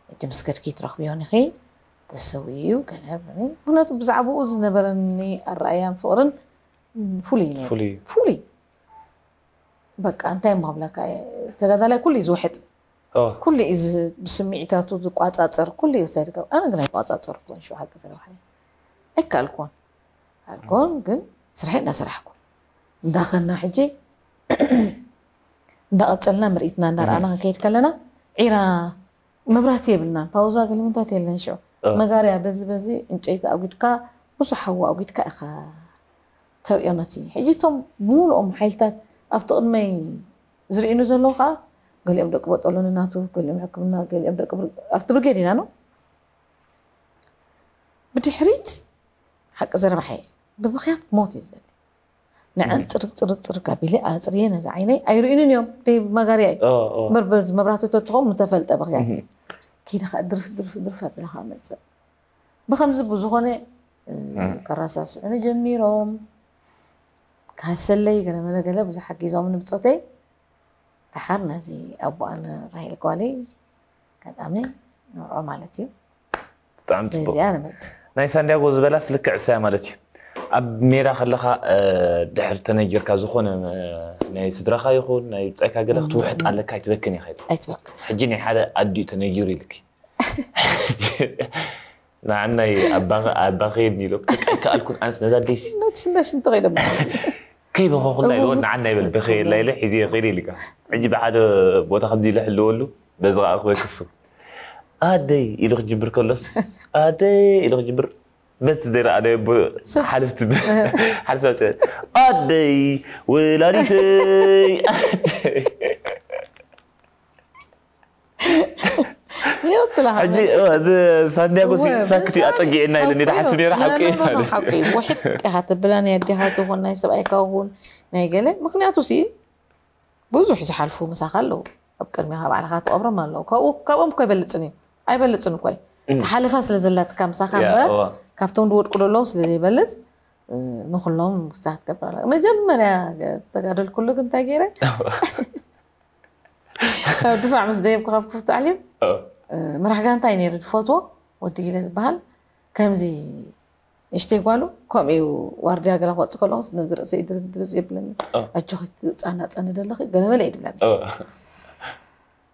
ሕጂ ምስ ከድኪ ትረኽብዮን ኢኺ፣ ተሰዊኡ እዩ ገለ ብለኒ። ምኽንያቱ ብዛዕባኡ ዝነበረኒ ኣረኣእያን ፍቕርን ፍሉይ እዩ ነይሩ። ፍሉይ እዩ። ፍሉይ። በቃ እንታይ እሞ ክብለካ እየ፣ ተጋዳላይ ኩሉ እዩ ዝውሕጥ። ኦ። ኩሉ እዩ ዝ-፣ ብስምዒታቱ ዝቋጻጸር፣ ኩሉ እዩ ዝታይ ዝገብር። ኣነ ግን ኣይቋጻጸርኩን፣ ሽዑ ሓቂ ተረባሕኒ። ኣይከኣልኩን። ኣይከኣልኩን፣ ግን ስርሐይ እንዳሰራሕኩ። እንዳኸና ሕጂ እንዳቐጸልና ምርኢትና እንዳረኣና እህ። ክንከይድ ከለና፣ ዒራ መብራህቲ የብልናን፣ ፓውዛ ገለመንታት የለን ሽዑ። እ። መጋርያ በዚ በዚ ዕንጨይቲ ኣጉድካ፣ ብዙሕ ሓዊ ኣጉድካ ኢኻ ተርእዮ ነቲ። ሕጂ እቶም ብምሉኦም ሓይልታት ኣብቲ ቅድመይ ዝርእዩኒ ዘለዉ ኸኣ፣ ገሊኦም ደቂ ቦጦሎኒ ናቱ፣ ገሊኦም ሕክምና፣ ገሊኦም ደቂ ብር-፣ ኣብቲ ብርጌድ ኢና ነው። ብድሕሪት ሓቂ ዘረባ ሓይል፣ ብብኽያት ሞት እየ ዝደሊ። ንዐን እም። ጽርግ ጽርግ ጽርግ ኣቢለ ኣጽርየ ነዚ ዓይነይ ኣይርእዩንን እዮም። ደይ መጋርያ እዩ። ኦ፣ ኦ። እምበር በዚ መብራህቲ ተትኾም ምተፈልጠ ብኽያት። እም። ከይደ ኸኣ ድርፍ ድርፍ ድርፍ ኣቢለ ኸኣ መጽእ። ብኸምዚ ብዝኾነ፣ እ፣ እም። ከረሳስዑኒ ጀሚሮም። ካሰለይ ገለ መለ ገለ ብዙሕ ሓጊዞምኒ ብጾተይ። ደሓር ነዚ ኣቦኣን ራሄል ጓለይ ኣጋጣሚ ንርዖ ማለት እዩ። ብጣዕሚ ጽቡቕ። በዚኣ ንመጽእ። ናይ ሳንዲያጎ ዝበላስ ልክዕ እሳያ ማለት እዩ። ኣብ ሜዳ ከለኻ፣ እ፣ ድሕር ተነጊርካ ዝኾነ፣ እ፣ ናይ ስድራኻ ይኹን ናይ ብጻይካ ገለ እም። ክትውሕጥ ኣለካ፣ ኣይትበክን ኢኻ ኢሉ። ኣይትበክን። ሕጂ ናይ ሓደ ኣዲኡ ተነጊሩ ኢልኪ። ንዓናይ ኣባኸ-፣ ኣባኸየኒ ኢሎም፣ በቃ ኣይከኣልኩን፣ ኣንስ ነዛ ኣደይሲ። ሽንዳ ሽንቲ ከይደ ማለት እዩ። ከይበኸኹላ ኢልዎ፣ እውት። ንዓናይ በል፣ በኸየላ ኢለ፣ ሒዘ ይኸይደ ኢልካ። ሕጂ ብሓደ ቦታ ከምዚ ኢለ ሕልወሉ፣ በዚ ኸዓ ክበክሱ። ኣደይ ኢሉ ክጅብር ከሎስ ኣደይ ኢሉ ክጅብር በቲ ዘይረኣደ ሓልፍቲ ሓልፍቲ ኣደይ ወላዲተይ ሕጂ ሳንዲያጎ ሳክቲ ኣፀጊዕና ኢለ ሓስብ ነራ ሓቂ ሓቂ ውሕጥ ኢኻ ትብላ ናይ ኣዴኻ ትኹን ናይ ሰብኣይካ እውን ናይ ገለ ምክንያቱ ሲ ብዙሕ ዝሓልፉ ምሳኻ ኣለዉ ኣብ ቅድሚኻ ባዕልኻ ትቐብሮም ኣለዉ ካብኦም እኮ ይበልፅን እዩ ኣይበልፅን እኮ እዩ ተሓልፋ ስለ ዘላትካ ምሳኻ እምበር ካብቶም ዝወድቁ ዘለዉ ስለ ዘይበልፅ ንኩሎም ክስታ ክትገብር ኣለካ መጀመርያ ተጋደልኩሉ ግን እንታይ ገይረ ካብ ድፋዕ ምስ ደየብኩ ካብ ክፍቲ ዓልዮም መራሕ ጋንታ እዩ ነይሩ ዝፈትዎ ወዲ ኢለ ዝበሃል ከምዚ ንእሽተይ ጓሉ ከምኡ እዩ ዋርድያ ገላ ክወፅእ ከለኹስ ነዚ ርእሰይ ድርዝ ድርዝ የብለኒ ኣጆኺ ትፃናፀኒ ዘለኺ ገለመለ እዩ ድብለኒ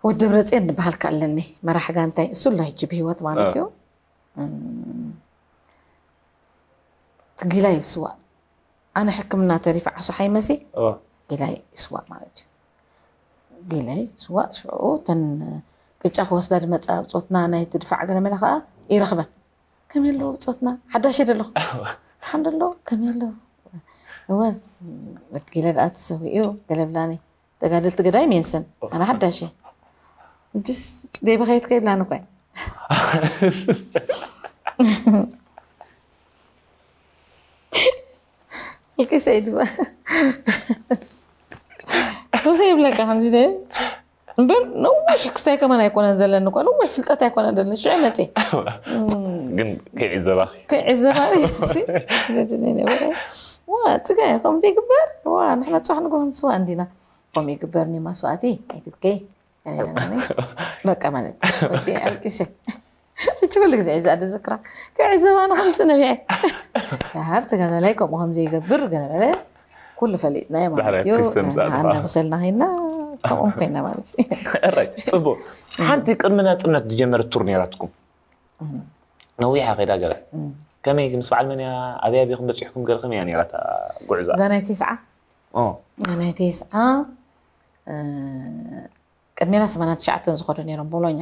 ወዲ ደብረፅዮን ዝበሃል ከኣለኒ መራሕ ጋንታይ እሱ ኣሎ ሕጂ ብሂወት ማለት እዩ ጊላ ይስዋእ ኣነ ሕክምና ተሪፈ ዓሶ ሓይመሲ ጊላ ይስዋእ ማለት እዩ ጊላ ይስዋእ ሽዑ ተን ቅጫ ክወስዳ ድመፃ ብፆትና ናይ ትድፋዕ ገለመለ ከዓ ይረኽበን ከመይ ኣለዎ ብፆትና ሓዳሽ ደለኹ ሓንደ ኣለዎ ከመይ ኣለዎ እወ ወድጊለ ደኣ ተሰዊኡ ገለ ብላኒ ተጋደልቲ ገዳይ ሜንስን ኣነ ሓዳሽ እጅስ ዘይበኸየት ከይብላኒ እኳ ኣልቂሰ እዩ ድማ ከይብለካ ከምዚ እምበር ነዊሕ ክስታይ ከማን ኣይኮነን ዘለኒ እኮ ነዊሕ ፍልጠት ኣይኮነን ዘለኒ ሽዑ መፅእ ግን ከይዕዘባኺ ከይዕዘባ ዋ ፅጋይ ከምዚ ይግበር ዋ ንሕና ፅባሕ ንግሆ ንስዋ እንዲና ከምኡ ይግበርኒ መስዋእቲ ኣይትብከይ በቃ ማለት ወዲ ኣልቂሰ ሕጂ ኩሉ ግዜ እዛ ዝዝክራ ክዕዘባ ንክምፅ ነቢዐ ዳሓር ተጋዳላይ ከምኡ ከምዘይገብር ገለ በለ ኩሉ ፈሊጥናዮ ማለት እዩ እናበሰልና ከይድና ከምኦም ኮይና ማለት እዩ ፅቡቅ ሓንቲ ቅድሚ ናፅነት ዝጀመረት ቱር ነይራትኩም ነዊሓ ከይዳ ገለ ከመይ ምስ በዓል መን እያ ኣብያ ቢኹም በፂሕኩም ገለ ከመይ እያ ነይራ ጉዕዛ እዛ ናይ ቴስዓ ናይ ቴስዓ ቅድሜና ሰማንያን ትሽዓተን ዝኸዱ ነይሮም ቦሎኛ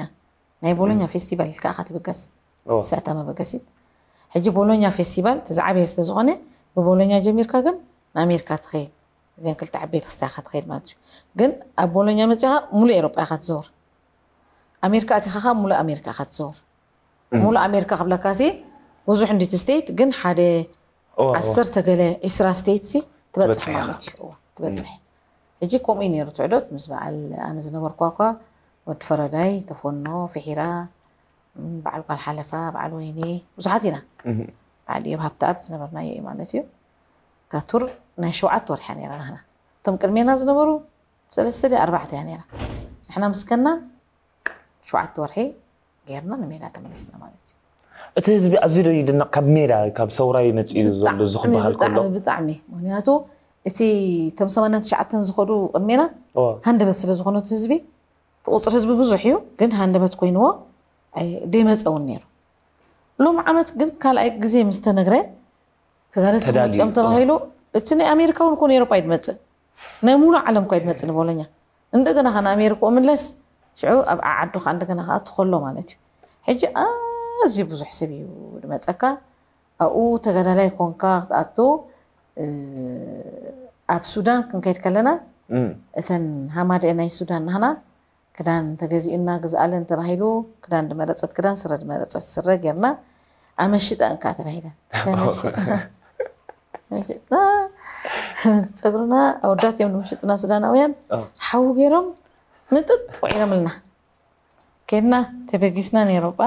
ናይ ቦሎኛ ፌስቲቫል ኢልካ ኢኻ ትብገስ ስዕታ መበገሲት ሕጂ ቦሎኛ ፌስቲቫል እቲ ዝዓበየ ስለ ዝኾነ ብቦሎኛ ጀሚርካ ግን ንኣሜሪካ ትኸይድ እዚን ክልተ ዓበይቲ ክስታይ ኢኻ ትኸይድ ማለት እዩ ግን ኣብ ቦሎኛ መፂኻ ሙሉእ ኤሮጳ ኢኻ ትዘውር ኣሜሪካ ኣቲኻ ከዓ ሙሉእ ኣሜሪካ ኢኻ ትዘውር ሙሉእ ኣሜሪካ ክብለካ ሲ ብዙሕ እንዲቲ ስቴት ግን ሓደ ዓሰርተ ገለ ዒስራ ስቴት ሲ ትበፅሕ ማለት እዩ ትበፅሕ ሕጂ ከምኡ እዩ ነይሩ ትዕዶት ምስ በዓል ኣነ ዝነበርኳ እኳ ወዲ ፈረዳይ ተፈኖ ፍሒራ በዓል ጓል ሓለፋ በዓል ወይኒ ብዙሓት ኢና በዓል እዮም ሃብተኣብ ዝነበርናዮ እዩ ማለት እዩ እታ ቱር ናይ ሸውዓተ ወርሒ ነይራ ናህና እቶም ቅድሜና ዝነበሩ ሰለስተ ደ ኣርባዕተ እያ ነይራ ንሕና ምስከና ሸውዓተ ወርሒ ጌርና ንሜዳ ተመሊስና ማለት እዩ እቲ ህዝቢ ኣዝዩ ዶ ይድነቕ ካብ ሜዳ ካብ ሰውራይ መፅኡ ዘሎ እዚ ክበሃል ከሎ ብጣዕሚ ምክንያቱ እቲ እቶም ሰማንያን ትሽዓተን ዝኸዱ ቅድሜና ሃንደበት ስለ ዝኾኑ እቲ ህዝቢ እቲ ቁፅሪ ህዝቢ ብዙሕ እዩ ግን ሃንደበት ኮይንዎ ደይመፀ እውን ነይሩ ሎም ዓመት ግን ካልኣይ ግዜ ምስ ተነግረ ተጋደልቲ መፂኦም ተባሂሉ እቲ ናይ ኣሜሪካ እውን ኮነ ኤሮፓ ይድመፅእ ናይ ሙሉ ዓለም እኳ ይድመፅእ ንቦሎኛ እንደገና ከ ንኣሜሪካ ምለስ ሽዑ ኣብ ዓዓዱ ከዓ እንደገና ከዓ ትኸሎ ማለት እዩ ሕጂ ኣዝዩ ብዙሕ ሰብ እዩ ድመፀካ ኣብኡ ተጋዳላይ ኮንካ ክትኣቱ ኣብ ሱዳን ክንከይድ ከለና እተን ሃማደአ ናይ ሱዳን ናህና ክዳን ተገዚኡና ግዝኣለን ተባሂሉ ክዳን ድመረፀት ክዳን ስረ ድመረፀት ስረ ጌርና ኣመሽጣ እንካ ተባሂለን ተመሽጥና መሽጥና ፀጉርና ኣወዳት እዮም ንምሽጥና ሱዳናውያን ሓዊ ገይሮም ምጥጥ ውዒሎምልና ከድና ተበጊስና ኔሮጳ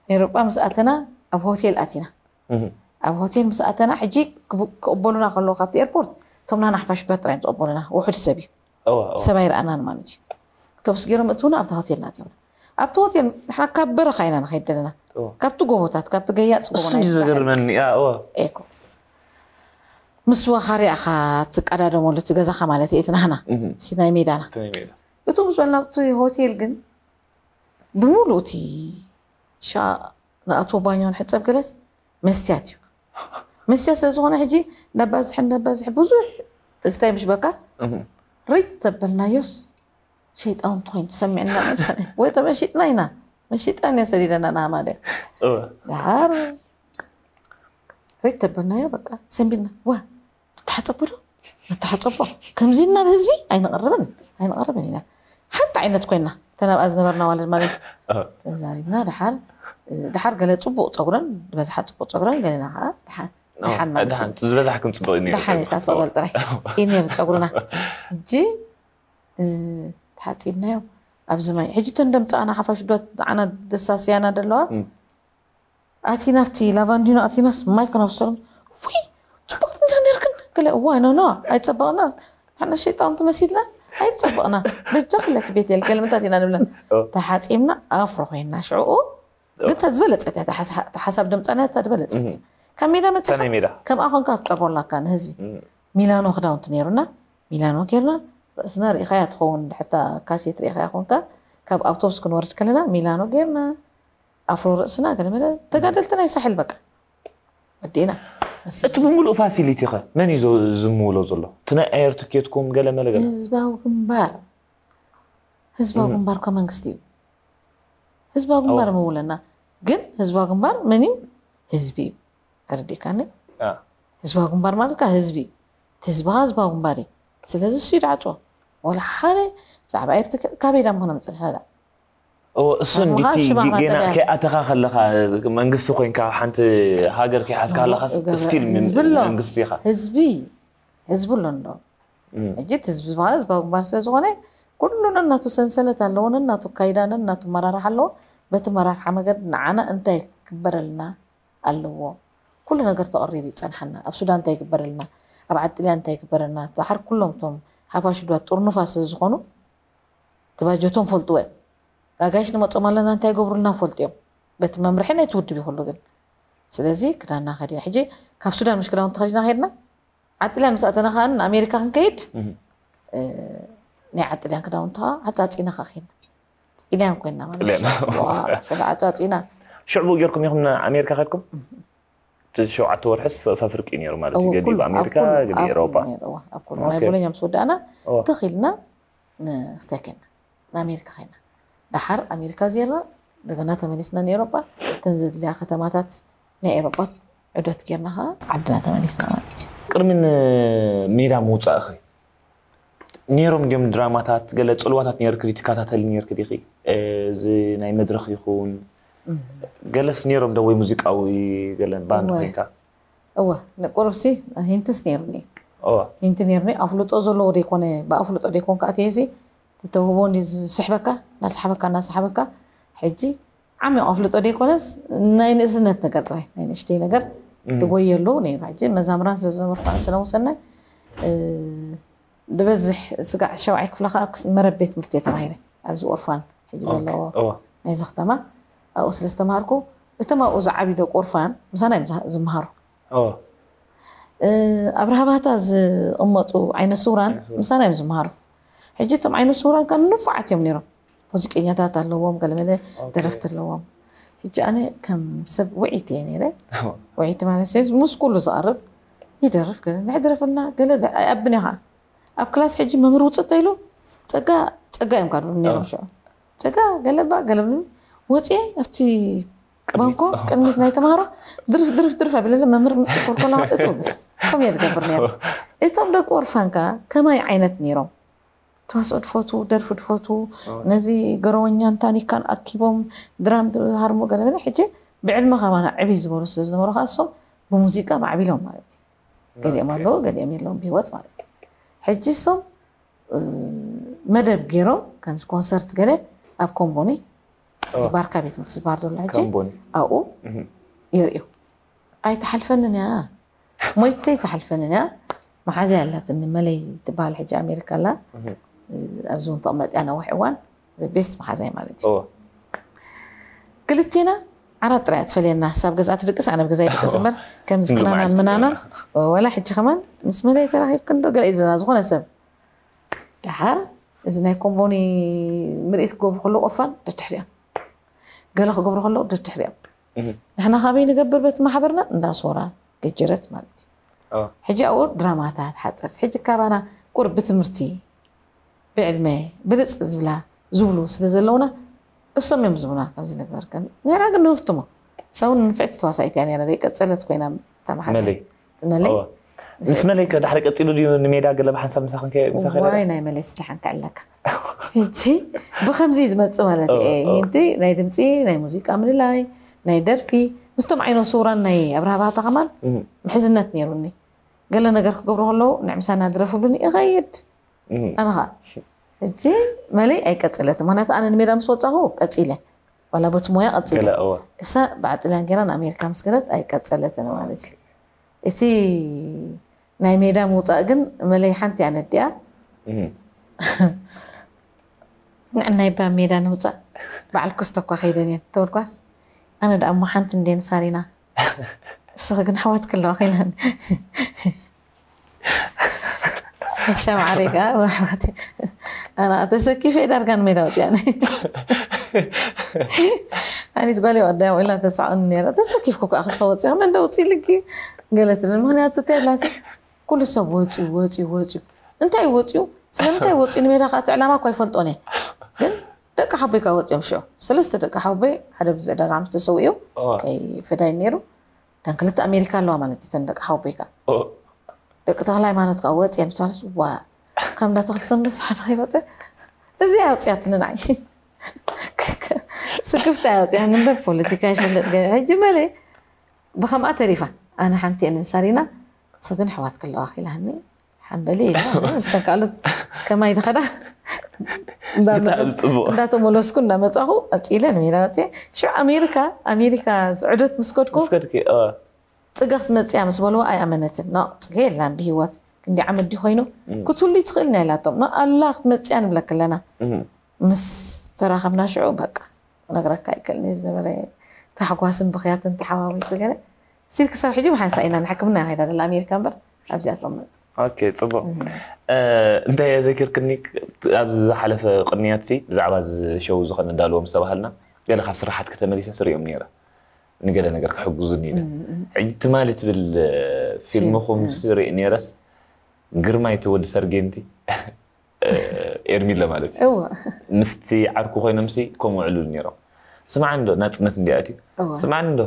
ኔሮጳ ምስ ኣተና ኣብ ሆቴል ኣቲና ኣብ ሆቴል ምስ ኣተና ሕጂ ክቕበሉና ከለዉ ካብቲ ኤርፖርት እቶም ናና ሓፋሽ ብረት ጥራይ ዝቕበሉና ውሑድ ሰብ እዩ ሰብ ኣይረኣናን ማለት እዩ ክተብስ ገይሮም እትውና ኣብቲ ሆቴል ናትዮም ኣብቲ ሆቴል ንሕና ካብ በረኻ ኢና ንኸይድ ዘለና ካብቲ ጎቦታት ካብቲ ገያፅ ጎቦ ናይ ዝገርመኒ ኤኮ ምስ ወኻሪኣኻ ትቀዳደመሉ እቲ ገዛኻ ማለት እዩ እቲ ናህና እቲ ናይ ሜዳና እቱ ምስ በልና ኣብቲ ሆቴል ግን ብምሉእ እቲ ሻ ንኣትዎ ባኞ ንሕፀብ ገለስ መስትያት እዩ መስትያት ስለ ዝኾነ ሕጂ ነባዝሕ ነባዝሕ ብዙሕ እስታይ ምሽ በቃ ሪት ተበልናዮስ ሸይጣውንቲ ኮይኑ ትሰሚዕና ነብሰ ወይ ተመሺጥና ኢና። መሺጣን እያ ሰዲደና ንሃማደ። እወ። ድሓር ሬት ተበልናዮ በቃ ሰንቢድና ዋ ንተሓፀቦ ዶ ንተሓፀቦ ከምዚ ናብ ህዝቢ ኣይንቐርብን ኣይንቐርብን ኢና። ሓንቲ ዓይነት ኮይና ተናብኣ ዝነበርና ማለት ማለት እወ። ተዛሪብና ድሓር ድሓር ገለ ፅቡቕ ፀጉረን ዝበዝሓ ፅቡቕ ፀጉረን ገለና ከዓ ድሓን ድሓን ማለት እዩ። ዝበዛሕክን ፅቡቅ እዩ ነይሩ ድሓን ፀጉርኪ። ኢልካ ሰቕ በል ጥራይ እዩ ነይሩ ፀጉርና። ሕጂ እ፣ ተሓፂብናዮ ኣብዚ ማይ ሕጂ ተን ደምፃና ሓፋሽ ዶ ዓና ደሳስያና ደለዋ እም። ኣቲና ኣብቲ ላቫንዲኖ ኣቲናስ ማይ ከነውሰሉ ወይ ፅቡቅ እንዳ ነርክን ገለ እዋ ኖ ኖ ኣይፀበቕና ንሕና ሸይጣውንቲ መሲልና ኣይፀበቕና በጃ ክለክ ቤት የል ገለምታት ኢና ንብለን ኦ። ተሓፂብና ኣፍሮ ኮይና ሽዕኡ ግን እታ ዝበለፀት እያ እታ ሓሳ- እታ ሓሳብ ደምፃና እታ ዝበለፀት እያ ካብ ሜዳ መፅኻ ከመይ ሜዳ ከምኣ ኮንካ ክትቀርቦ ኣለካ ንህዝቢ እም። ሚላኖ ክዳውንቲ ነይሩና ሚላኖ ጌርና ርእስና ርኢኻያ ትኸውን ድሕርታ ካሴት ርኢኻያ ኮንካ ካብ ኣውቶቡስ ክንወርድ ከለና ሚላኖ ጌርና ኣፍሮ ርእስና ገለመለ ተጋደልቲ ናይ ሳሕል በቃ ወዲእና እቲ ብምሉእ ፋሲሊቲ ኸ መን እዩ ዝ- ዝምውሎ ዘሎ እቲ ናይ ኣየር ትኬትኩም ገለ መለ ገለ ህዝባዊ ግንባር ህዝባዊ ግንባር እኮ መንግስቲ እዩ ህዝባዊ ግንባር ምውለና ግን ህዝባዊ ግንባር መን እዩ ህዝቢ እዩ ተረዲእካኒ አ፣ ህዝባዊ ግንባር ማለት ከዓ ህዝቢ እዩ እቲ ህዝቢ ከዓ ህዝባዊ ግንባር እዩ ስለዚ እሱ ይድዓፅዎ ወላ ሓደ ብዛዕባ ኤርትራ ካበይ ዳ ምኾነ መፅልሐ ዳ ኦ፣ እሱ ኣሞኻ እንዲቲ ሽማ ጌና ማጠቢያ። ከይኣተኻ ከለኻ መንግስቲ ኮይንካ ሓንቲ ሃገር ከይሓዝካ ከለኻስ ገበ- ስቲል ህዝቢ ኣሎ። መንግስቲ ኢኻ ህዝቢ ህዝቢ ኣሎ እንዶ እም። ሕጂ እቲ ህዝቢ ዝበሃል ህዝባዊ ግንባር ስለ ዝኾነ ኩሉ ነናቱ ሰንሰለት ኣለዎ ነናቱ ካይዳ ነናቱ መራርሓ ኣለዎ በቲ መራርሓ መገድ ንዓና እንታይ ክግበረልና ኣለዎ ኩሉ ነገር ተቐሪቡ ይፀንሓና ኣብ ሱዳን እንታይ ይግበረልና ኣብ ዓጥልያ እንታይ ይግበረልና ድሓር ኩሎም እቶም ሓፋሽ ዱባት ጥርኑፋ ስለ ዝኾኑ እቲ ባጀቶም ፈልጥዎ እዮም ኣጋይሽ ንመፆም ኣለና እንታይ ይገብሩልና ፈልጡ እዮም በቲ መምርሒ ናይቲ ውድብ ይኹሉ ግን ስለዚ ክዳና ከዲና ሕጂ ካብ ሱዳን ምሽ ክዳውንቲ ከዲና ከድና ዓጥልያን ምስ ኣተና ከዓ ንኣሜሪካ ክንከይድ እም። እ፣ ናይ ዓጥልያን ክዳውንቲ ከዓ ዓፃፂና ከዓ ከይድና ጥልያን ኮይና ማለት ጥልያን። ዋ፣ ሸለ ዓፃፂና ሽዑ ጌርኩም ኢኹም ንኣሜሪካ ከድኩም እቲ ሸውዓተ ወርሕስ ፈ- ፈፍርቂ ነይሩ ማለት እዩ እወ፣ ገሊኡ ኩሉ- ኣሜሪካ ኣብ ኩሉ- ገሊኡ ኣብ ኤሮፓ ኩሉ ነይሩ፣ እወ፣ ኣብ ኩሉ ናይ ኦኬ። ቦሎኛ ምስ ወዳእና እወ። ተኺልና ንስታይ ከይና ንኣሜሪካ ከይና ደሓር ኣሜሪካ ዜርና እንደገና ተመሊስና ንኤሮፓ እተን ዘድልያ ከተማታት ናይ ኤሮፓ ዕደት ጌርና ከዓ ዓድና ተመሊስና ማለት እዩ ቅድሚ ንሜዳ ምውፃእኺ ነይሮም እንዲዮም ድራማታት ገለ ፅልዋታት ነይርክ ድዩ ትከታተሊ ነይርክ ዲኺ እዚ ናይ መድረኽ ይኹን ገለስ ነይሮም ዶ ወይ ሙዚቃዊ ገለ ባንድ እወ። ኮይንካ እወ ንቁርብሲ ሂንትስ ነይሩኒ ኦ ሂንቲ ነይሩኒ ኣፍልጦ ዘለዎ ደይኮነ ብኣፍልጦ ደይኮን ከዓ ተየሲ ተተውህቦ እንዲ ዝስሕበካ እናሰሓበካ እናሰሓበካ ሕጂ ዓሚቕ ኣፍልጦ ደይኮነስ ናይ ንእስነት ነገር ጥራይ ናይ ንእሽተይ ነገር ትጎየሉ ነይሩ ሕጂ መዛምራን ስለ ዝነበርኩ ኣነ ሰለሙን ሰናይ እ፣ ዝበዝሕ ስጋዕ ሸውዓይ ክፍለ ከዓ ክስ- መረብ ቤት ትምህርቲ እየ ተማሂረ ኣብዚ ኦርፋን ሕጂ ዘለዎ ኦ ናይዚ ከተማ ኣብኡ ስለ ዝተማሃርኩ እቶም ኣብኡ ዝዓብዩ ደቂ ኦርፋን ምሳና እዮም ዝሃ- ዝመሃሩ ኦ እ፣ ኣብ ራህባታ ዝቕመጡ ዓይነት ስውራን ምሳና እዮም ዝመሃሩ ሕጂ እቶም ዓይነት ስውራን ከ ንፉዓት እዮም ነይሮም ሙዚቀኛታት ኣለዎም ገለመለ ደረፍቲ ኣለዎም ሕጂ ኣነ ከም ሰብ ውዒት እየ ነይረ ውዒት ማለት ሴዝ ምስ ኩሉ ዝቐርብ ይደርፍ ገለ ንሕድረፈልና ገለ ኣይኣብን እየ ከዓ ኣብ ክላስ ሕጂ መምህር ውፅእ ተኢሉ ፀጋ ፀጋ እዮም ካልብሉ ነይሮም ሽዑ ፀጋ ገለባ ገለብሉ ወፅየ ኣብቲ ባንኮ ቅድሚት ናይ ተምሃሮ ድርፍ ድርፍ ድርፍ ኣቢለለ መምህር ምፅእ ኮርኮላ እትብል ከም እየ ዝገብር ነይረ እቶም ደቂ ኦርፋንካ ከማይ ዓይነት ነይሮም ተዋስኦ ድፈቱ ደርፊ ድፈቱ ነዚ ገረወኛን ታኒካን ኣኪቦም ድራም ዝሃርሙ ገለመለ ሕጂ ብዕድመ ካባና ዕብይ ዝበሉ ስለ ዝነበሩ ከዓ እሶም ብሙዚቃ ማዕቢሎም ማለት እዩ ገሊኦም ኣለዉ ገሊኦም የለዎም ብሂወት ማለት እዩ ሕጂ እሶም እ፣ መደብ ገይሮም ከምዚ ኮንሰርት ገለ ኣብ ኮምቦኒ እዚ ባርካ ቤት ትምህርቲ ዝበሃል ዘሎ ሕጂ ኮምቦኒ። ኣብኡ የርእዩ ኣይትሓልፈንን እያ ሞይተይ ትሓልፈንን እያ መሓዝያ ኣላትኒ መለይ ትበሃል ሕጂ ኣሜሪካ ኣላ ኣብዚ እውን ተቕመጥ እያ ነዊሕ እዋን ቤስት መሓዛይ ማለት እዩ እወ። ክልቴና ዓራት ጥራይ ትፈልየና ሳብ ገዛ ትድቅስ ኣነ ብገዛ ይድቅስ እምበር ከምዚ ክናናን ምናናን ወላ ሕጂ ከማን ምስ መለይ ተራኺብክን ዶ ገለ እዩ ዝብለና ዝኾነ ሰብ ደሓር እዚ ናይ ኮምቦኒ ምርኢት ክገብሩ ከለዉ ኦርፋን ደድሕሪኦም ገለ ክገብሩ ከለዉ ደድሕሪኦም ንሕና ካበይ ንገብር በቲ ማሕበርና እንዳ ሶራ ገጀረት ማለት እዩ ሕጂ ኣብኡ ድራማታት ሓፀርቲ ሕጂ ካባና ቁርብ ብትምህርቲ ብዕድመ ብልፅ ዝብላ ዝብሉ ስለ ዘለውና እሶም እዮም ዝብሉና ከምዚ ንግበር ከም ንሕና ግን ንህፍትሞ። ሰውን ንፍዕቲ ተዋሳኢት እያ ነራ ደይቀፀለት ኮይና ተማሓዘ መለይ መለይ እዋ። ምስ መለይ ከ ዳሕሪ ቀፂሉ ድዩ ንሜዳ ገለ ብሓንሳብ ምሳኽን ከ- ምሳኽ ከይዳ? ዋይ ናይ መለይ ስደሓን ከዕለካ ሕጂ ብከምዚ እዩ ዝመፅእ ማለት ኦ፣ እየ ኦ። ይህንቲ ናይ ድምፂ ናይ ሙዚቃ ምልላይ ናይ ደርፊ ምስቶም ዓይኖ ስውራን ናይ ኣብርሃ ባህታ ከማን እም፣ ምሕዝነት ነይሩኒ ገለ ነገር ክገብሩ ከለዉ ንዕምሳና ድረፍሉኒ ይኸይድ እም። ኣነ ከዓ ሕጂ መለይ ኣይቀፅለትን ምክንያቱ ኣነ ንሜዳ ምስ ወፃኹ ቀፂለ ዋላ በቲ ሞያ ቀፂለ ገለ እዋ። እሳ ብዓጥልያን ገይራ ንኣሜሪካ ምስ ገለት ኣይቀፀለትን ማለት እዩ እቲ ናይ ሜዳ ምውፃእ ግን መለይ ሓንቲ እያ ነዲኣ እም። ንዕናይ ባ ሜዳ ንምውፃእ በዓል ክስተ እኳ ከይደን እየን ተበልኳስ ኣነ ደኣ እሞ ሓንቲ እንዴ ንሳሪና እስኺ ግን ኣሕዋት ክለዋ ኸይላን ሻም ዓሪጋ ኣሕዋት ኣና ተሰኪፈ ዳርጋ ንሜዳ ወፅያ ኣኒት ጓል ወዳ ኢላ ተሳዕን ነራ ተሰኪፍኩ ከዓ ክሰ ወፅያ መን ደውፅእ ልጊ ገለ ትብል ምክንያቱ ተላሲ ኩሉ ሰብ ወፅዩ ወፅዩ ወፅዩ እንታይ ወፅዩ ስለምንታይ ወፅዩ ንሜዳ ከዓ እቲ ዕላማ እኳ ይፈልጦን እየ ግን ደቂ ሓቦይ ከዓ ወፅዮም ሽዑ ሰለስተ ደቂ ሓቦይ ሓደ ብዙ ዕዳጋ ምስ ተሰውኡ ኦ። ከይ ፈዳይ ነይሩ ዳን ክልተ ኣሜሪካ ኣለዋ ማለት እዩ ተን ደቂ ሓቦይ ከዓ ኦ። ደቂ ተክለ ሃይማኖት ከዓ ወፅየ ምሳለስ ዋ ካብ እንዳ ተክለ ሰንበስ ሓደ ከይወፀ እዚ ኣውፅያትኒ ንዓይ ስክፍታ ኣውፅያኒ እምበር ፖለቲካ ይፈልጥ ገ- ሕጂ መለ ብከምኣ ተሪፋ ኣነ ሓንቲ እየ ንንሳሪና ንሱ ግን ኣሕዋት ክለዋ ኢላኒ ሓንበሊ ኢላ ምስተን ካልኦት ከማይ ድኸዳ ብጣዕሚ ጽቡቕ። እንዳተመለስኩ እንዳመፃኹ ቀፂለ ንሜዳ ወፅየ ሽዑ ኣሜሪካ ኣሜሪካ ዝዕዶት ምስ ከድኩ ምስ ከድኪ እ፣ ፅገ ክትመፅያ ምስ በልዋ ኣይኣመነትን ኖ ፅገ የላን ብሂወት ክንዲ ዓመት ድዩ ኮይኑ ክትህሉ ትኽእል ናይ ኢላቶም ኖ ኣላ ክትመፅያ ንብለክ ኣለና እም፣ ምስ ተራኸብና ሽዑ በቃ ክነግረካ ኣይክእልን እየ ዝነበረ ታሕጓስን ብኽያትን ተሓዋዊሱ ገለ ሲል ክሳብ ሕጂ ብሓንሳ ኢና ንሕክምና እያ ከይዳ ደላ ኣሜሪካ እምበር ኣብዚኣ ተቐመጥ ኦኬ ጽቡቕ። እ፣ እንታይ እየ ዘኪርክኒ ኣብዚ ዝሓለፈ ቅንያት ሲ ብዛዕባ እዚ ሸው ዝኾነ ዳልዎ ምስ ተባሃልና ገለ ካብ ስራሓት ከተመሊሰ ስሪኦም ነይረ ንገለ ነገር ክሕግዙኒ ኢለ ሕጂ ትማሊ ትብል እ፣ ፊልምኹም ፊልም፣ እ። ስርኢ ነይረስ ግርማይ እቲ ወዲ ሰርጌንቲ እ፣ ኤርሚለ ማለት እዩ እወ ምስቲ ዓርኩ ኮይኖም ሲ ከምኡ ዕሉል ነይሮም ስማዕ እንዶ ናፅነት እንዲኣት እዩ እወ ስማዕ እንዶ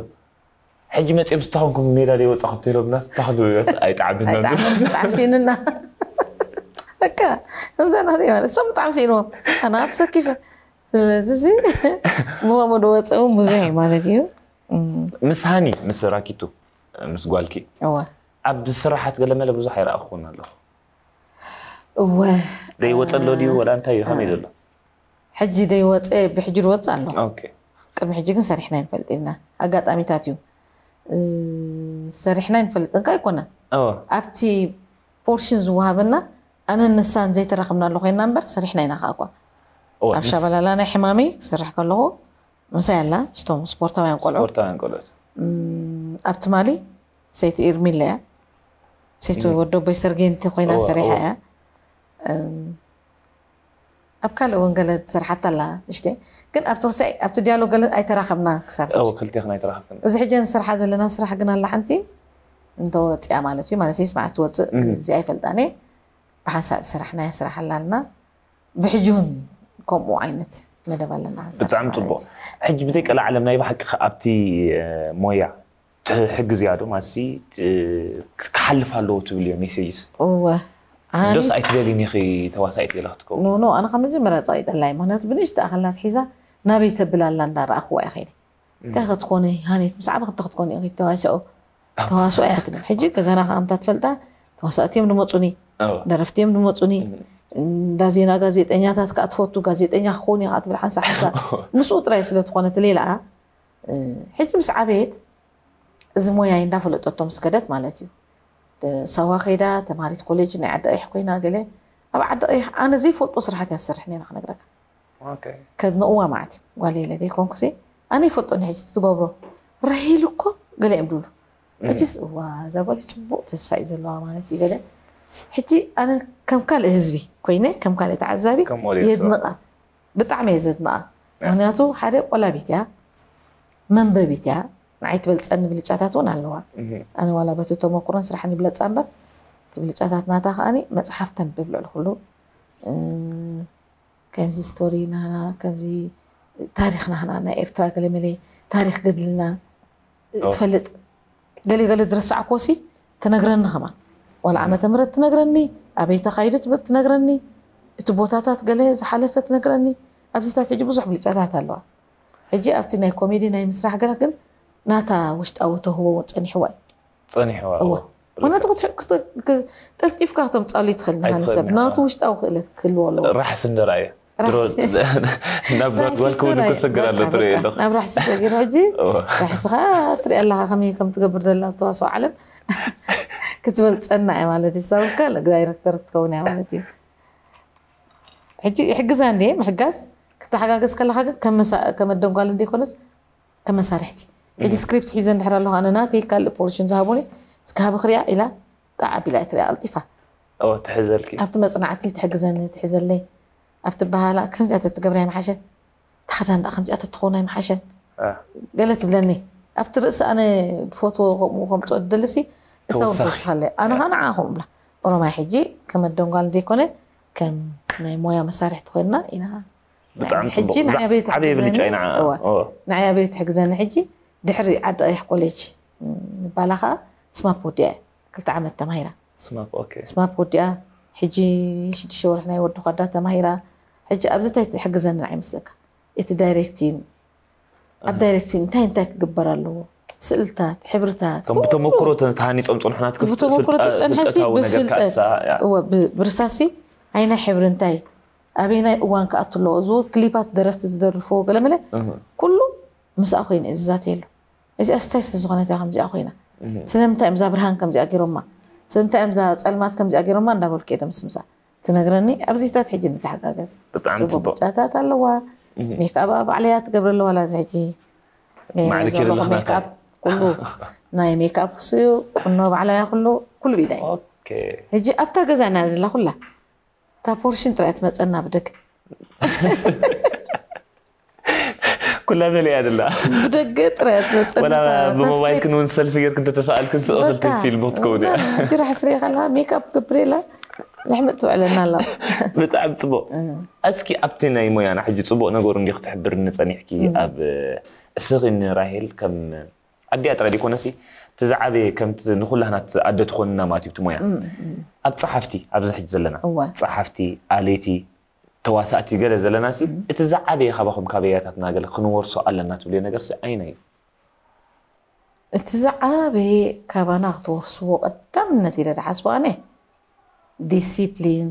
ሕጂ መፂኦም ዝተኸንኩም ሜዳ ደይ ወፃኹም ተይሎምና ዝተኸሉ ኣይጠዓምና ብጣዕሚ ሲንና በቃ ከምዛ ናተይ ማለት እሶም ብጣዕሚ ሲንዎም ኣና ተሰኪፈ ስለዚ ሲ ብኸምኡ ድወፀኡ ብዙሕ እዩ ማለት እዩ እም፣ ምስ ሃኒ ምስ ራኪቱ ምስ ጓልኪ እወ ኣብ ስራሓት ገለመለ ብዙሕ ኣይረኣኹን ኣለኹ እወ ደይ ወፀ ኣሎ ድዩ ወላ እንታይ እዩ ከመይ ዘሎ ሕጂ ደይ ወፀ ብሕጂ ድወፅእ ኣሎ ኦኬ ቅድሚ ሕጂ ግን ሰሪሕና ይንፈልጥ ኢና ኣጋጣሚታት እዩ እ፣ ሰሪሕና ይንፈልጥ እንካ ኣይኮነን እወ ኣብቲ ፖርሽን ዝወሃበና ኣነ ንሳን ዘይተራኸብና ኣሎ ኮይና እምበር ሰሪሕና ኢና ከዓ እኳ እወ ኣብ ሻበላላ ናይ ሕማመይ ክሰርሕ ከለኹ ምሳይ ኣላ ምስቶም ስፖርታውያን ቆልዑ ስፖርታውያን ቆልዑት ኣብ ትማሊ ሰይቲ ኢርሚለ እያ ሰይቲ ወደቦይ ሰርጌንቲ ኮይና እወ፣ ሰሪሓ እወ። እያ እም፣ ኣብ ካልእ እውን ገለ ዝሰርሓት ኣላ ንሽተ ግን ኣብቲ ክሳይ ኣብቲ ዲያሎግ ገለ ኣይተራኸብና ክሳብ ሕጂ። እወ ክልቴኽን ኣይተራኸብክን እዚ ሕጂ ንሰርሓ ዘለና ስራሕ ግን ኣላ ሓንቲ እንተወፅያ ማለት እዩ ማለት ይስ መዓስ ትወፅእ እም። እዚ ኣይፈልጣን እየ ብሓንሳእ ዝሰራሕናያ ስራሕ ኣላልና ብሕጂ እውን ከምኡ ዓይነት መደብ ኣለና ብጣዕሚ ማለት ፅቡቅ እዩ። ሕጂ ብዘይቀልዓለም ናይ ብሓቂ ከ ኣብቲ እ፣ ሞያ ትሕግዝ እያ ዶ ማሲ እ፣ ክሓልፍ ኣለዎ ትብል እዮ ሜሴጅስ እወ ኣነ ዶስ ኣይትደልን ኢኺ ተዋሳኢት ገለ ክትከውን ኖ ኖ ኣነ ካብ መጀመርያ ፀቂጠላ እዩ ምክንያቱ ብንእሽተ ኣኸላት ሒዛ ናበይ ተብል ኣላ እንዳረኣኽዋ እየ ከይደ እንታይ ክትኮኒ ሃኒት ምስ ዓበ ክልተ ክትኮኒ ኢኺ ተዋስኦ ተዋስኦ እያ ትብል ሕጂ ገዛና ከዓ ምታ ትፈልጣ ተዋሳእቲ እዮም ዝመፁኒ እወ። ደረፍቲ እዮም ዝመፁኒ እንዳ ዜና ጋዜጠኛታት ከዓ ትፈቱ ጋዜጠኛ ክኸውን እየ ከዓ ትብል ሓንሳ ሓንሳ ምስኡ ጥራይ ስለ ትኾነት ሌላ ሕጂ ምስ ዓበየት እዚ ሞያይ እንዳፈለጠቶ ምስ ከደት ማለት እዩ ሳዋ ከይዳ ተማሪት ኮሌጅ ናይ ዓዲ ቀይሕ ኮይና ገለ ኣብ ዓዲ ቀይሕ ኣነ ዘይፈልጦ ስራሓት እያ ትሰርሕ ነይራ ክነግረካ ኦኬ። ከድንቕዋ ማለት እዩ ጓል የለ ደይኮንኩሲ ኣነ ይፈልጦ ኒ ሕጂ ትገብሮ ረሂሉ እኮ ገለ እዮም ድብሉ ሕጂስ እዋ እዛ ጓል ፅቡቅ ተስፋ እዩ ዘለዋ ማለት እዩ ገለ ሕጂ ኣነ ከም ካልእ ህዝቢ ኮይነ ከም ካልእ ተዓዛቢ ከም ኦዲየንስ የድንቓ ብጣዕሚ እየ ዘድንቓ ምክንያቱ ሓደ ቆላቢት እያ መንበቢት እያ ንዓይ ትበልፀኒ ብልጫታት እውን ኣለዋ ኣነ ዋላ በቲ ተመኩሮን ስራሕን ይብለፃ እምበር እቲ ብልጫታት ናታ ከዓኒ መፅሓፍ ተንብብ ልዕሊ ኩሉ እ፣ ከምዚ ስቶሪ ናህና፣ ከምዚ ታሪኽ ናህና ናይ ኤርትራ ገለመለ፣ ታሪኽ ገድልና ትፈልጥ። ገለ ገለ ዝረሳዕኮሲ ትነግረኒ ከማን። ዋላ ዓመተ ምህረት ትነግረኒ፣ ኣበይ ተኻይዱ ትብል ትነግረኒ፣ እቲ ቦታታት ገለ ዝሓለፈ ትነግረኒ። ኣብዚታት ሕጂ ብዙሕ ብልጫታት ኣለዋ። ሕጂ ኣብቲ ናይ ኮሜዲ ናይ ምስራሕ ገለ ግን ናታ ውሽጣዊ ተውህቦ እውን ጸኒሕዋ እዩ። ጸኒሕዋ። እወ። ምክንያቱ ክትሕ-፣ ክት-፣ ክ-፣ ጠልጢፍካ ከተምጻሉ ይትኽእል ንሓደ ሰብ። ኣይትኽእልን ኢኻ። ናቱ ውሽጣዊ ክእለት ክህልዎ ኣለዎ። ራሕሲ እንደ ረኣየ። ድሮ ራሕሲ። ናብ ጓል ራሕሲ ጓል ኮይኑ ትራይ። ክሰግር ኣሎ በቃ፣ ትርኢ በቃ። ኣለኹ። ናብ ራሕሲ ሰጊር ሕጂ እወ። ራሕስኻ ትርኢ ኣለኻ ከመይ ከም ትገብር ዘላ ኣብ ተዋስኦ ዓለም ክትበልጸና እያ ማለት እዩ። ሰብ ከ ዳይሬክተር ክትከውን እያ ማለት እዩ። ሕጂ ይሕግዛ እንዴ ምሕጋዝ? ክትሓጋገዝ ከለኻ ግን ከም መሳ-፣ ከም ኣደን ጓልን ዘይኮነስ ከም መሳርሕቲ። ሕጂ ስክሪፕት ሒዘ እንድሕር ኣለኹ ኣነ ናተይ ካልእ ፖርሽን ዝሃቡኒ እስካብ ክሪኣ ኢላ ጣዕ ኣቢላ እያ ትሪኣ ቀልጢፋ። ኦ ትሕዘልኪ። ኣብቲ መጽናዕቲ ትሕግዘኒ ትሕዘለይ። ኣብቲ በሃላ ከምዚኣ ተትገብራ ኣይምሓሸን? ተኸዳን ደኣ ከምዚኣ ተትኸውን ኣይምሓሸን? አ፣ ገለ ትብለኒ። ኣብቲ ርእሲ ኣነ ዝፈትዎ ከምኡ ከምጽኦ ዝደልሲ እሳ እውን ተወሳኺ። ተወስኻለይ። ኣነ ኸዓ ንዓኹም እብላ። ኦሮማይ ሕጂ ከም ኣደን ጓልን ዘይኮነ ከም ናይ ሞያ መሳርሕቲ ኮይንና ኢና። ብጣዕሚ ሕጂ ጽቡቕ። ንዓበይ ዓብይ ብልጫ ትሕግዘኒ? ኢና። እወ። ኦ፣ ንዓበይ ትሕግዘኒ ሕጂ ድሕሪ ዓዲ ቀይሕ ኮሌጅ ምባላ ኸዓ ስማፕ ወዲኣ እያ። ክልተ ዓመት ተማሂራ። ስማፕ፣ ኦኬ። ስማፕ ወዲኣ ሕጂ ሽዱሽተ ወርሒ ናይ ወዲ ኳዳ ተማሂራ። ሕጂ ኣብዚ እንታይ ትሕግዘኒ ንዓይ መስለካ? እቲ ዳይሬክቲን፣ ኣብ ዳይሬክቲን እንታይ እንታይ ክግበር ኣለዎ? ስእልታት፣ ሕብርታት፣ እቶም ብተመክሮ ተ-፣ ተሃኒጾም ጽኑሕ ናትክስ ብተመክሮ ፍልጠ-፣ ተጸንሐሲ ፍልጠታዊ ነገር ብፍልጠት። ካሳ፣ ያ። እወ፣ ብ-፣ ብርሳሲ ኣበየናይ እዋን ክኣቱ ኣለዎ? እዚ ክሊፓት ደረፍቲ ዝደርፍዎ ገለ መለ እህ። ኩሉ ምስኣ ኮይነ እየ ዝዛተየሉ። እዚኣ ስታይ ስለ ዝኾነት እያ ከምዚኣ ኮይና። ስለምንታይ እዮም እዛ ብርሃን ከምዚኣ ገይሮማ? ስለምንታይ እዮም እዛ ጸልማት ከምዚኣ ገይሮማ? እንዳበልኩ እየ ደምስምሳ። ትነግረኒ፣ ኣብዚታት ሕጂ ንተሓጋገዝ። ብጣዕሚ ጽቡቕ ጽቡቕ። ብጫታት ኣለዋ። ሜክኣፕ ባዕለይ እያ ትገብረሉ ዋላ እዚ ሕጂ። ገይረ ማዕልኪ ዘለኹ ኣለኹ ናታ። ሜክኣፕ ኩሉ ናይ ሜክኣፕ ስዩ ቁኖ ባዕላ እያ ኩሉ፣ ኩሉ ብኢዳ እዩ። ኦኬ። ሕጂ ኣብታ ገዛ ኢና ዘለና ኩላ። እታ ፖርሽን ጥራይ ትመጸና ብደገ። ኩላ መሊኣ ደላ። ብደገ ጥራይ ትመጸና። ወላ እታ ብሞባይል ስክሪን ክን እውን ሰልፊ ጌርክ እንተተሰኣልክን ስእኽልቲ በቃ። ፊልም ክትከውን እያ። እና ጅራ ሕስሪ ከለኻ ሜክኣፕ ገብር የላ ልሕምጥ ትውዕለና ኣላ። ብጣዕሚ ጽቡቕ። እስኪ ኣብቲ ናይ ሞያና ሕጂ ጽቡቕ ነገሩ እንዲ ክትሕብርኒ ጸኒሕኪ ኣብ እስኺ ንራሄል ከም ኣዲኣ ጥራይ ዘይኮነሲ እቲ ዝዓበየ ከምቲ ንኹላህና እቲ ኣደ ትኾንና ማለት እዩ እቲ ሞያ። ኣብ ጸሓፍቲ ኣብዚ ሕጂ ዘለና እወ። ጸሓፍቲ፣ ኣለይቲ፣ ተዋሳእቲ ገለ ዘለናሲ እቲ ዝዓበየ ካባኹም ካበያታትና ገለ ክንወርሶ ኣለና ትብልዮ ነገርሲ ኣየናይ እዩ? እቲ ዝዓበየ ካባና ክትወርስዎ ቀዳምነት ኢለ ዝሓስቦ ኣነ ዲሲፕሊን፣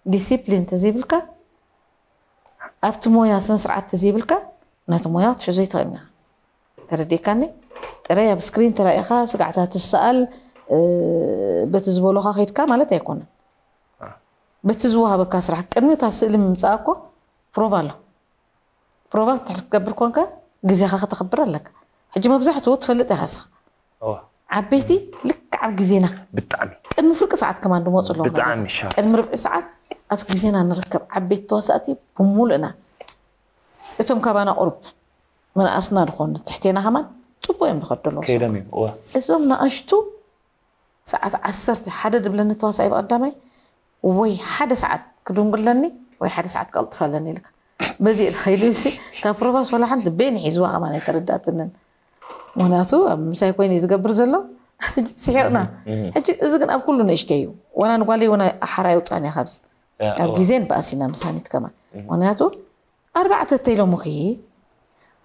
ዲሲፕሊን ተዘይብልካ ኣብቲ ሞያ ስነ ስርዓት ተዘይብልካ ነቲ ሞያ ክትሕዞ ይትኽእልና። ተረዲእካኒ? ጥራይ ኣብ ስክሪን ተራኢኻ ስጋዕታት ትሰኣል፣ እ፣ በቲ ዝበሉኻ ከይድካ ማለት ኣይኮነን። በቲ ዝወሃበካ ስራሕ ቅድሚ እታ ስእሊ ምምጻእ እኮ ፕሮቫ ኣሎ። ፕሮቫ ክትሕር ክትገብር ኮንካ ግዜኻ ከተኽብር ኣለካ። ሕጂ መብዛሕትኡ ትፈልጥ ኢኻ እስኻ። እወ። ዓበይቲ ልክዕ ኣብ ግዜና ብጣዕሚ። ቅድሚ ፍርቂ ሰዓት ከማን ድመፁ ኣለዉ። ብጣዕሚ ሻርፕ። ቅድሚ ርብዒ ሰዓት ኣብ ግዜና ንርከብ ዓበይቲ ተዋሳእቲ ብምሉእና። እቶም ካባና ቁሩብ መናእስና ዝኾኑ ትሕቴና ከማን ፅቡቅ እዮም ዝኸዱ ኣለዉ። ከይዶም እዮም። እወ። እዞም ንኣሽቱ ሰዓት ዓሰርተ ሓደ ድብለኒ ተዋሳኢ ብቐዳማይ ወይ ሓደ ሰዓት ክድንጉለኒ ወይ ሓደ ሰዓት ክቐልጥፍ ኣለኒ ኢልካ። በዚ ኢልካ ኢሉ ሲ እታ ፕሮቫስ ዋላ ሓንቲ ቤን ሒዝዋ ከማን ኣይተረዳእትንን። ምክንያቱ ኣብ ምሳይ ኮይኑ እዩ ዝገብር ዘሎ። ሕጂ ስሒቕና። ሕጂ እዚ ግን ኣብ ኩሉ ንእሽተይ እዩ። ዋላ ንጓለይ እውን ሓራ ይውፃን እያ ካብዚ። ያ፣ ኣብ እወ። ግዜን ብኣሲና ምሳኒት ከማን። ምክንያቱ ኣርባዕተ ተይሎምኺ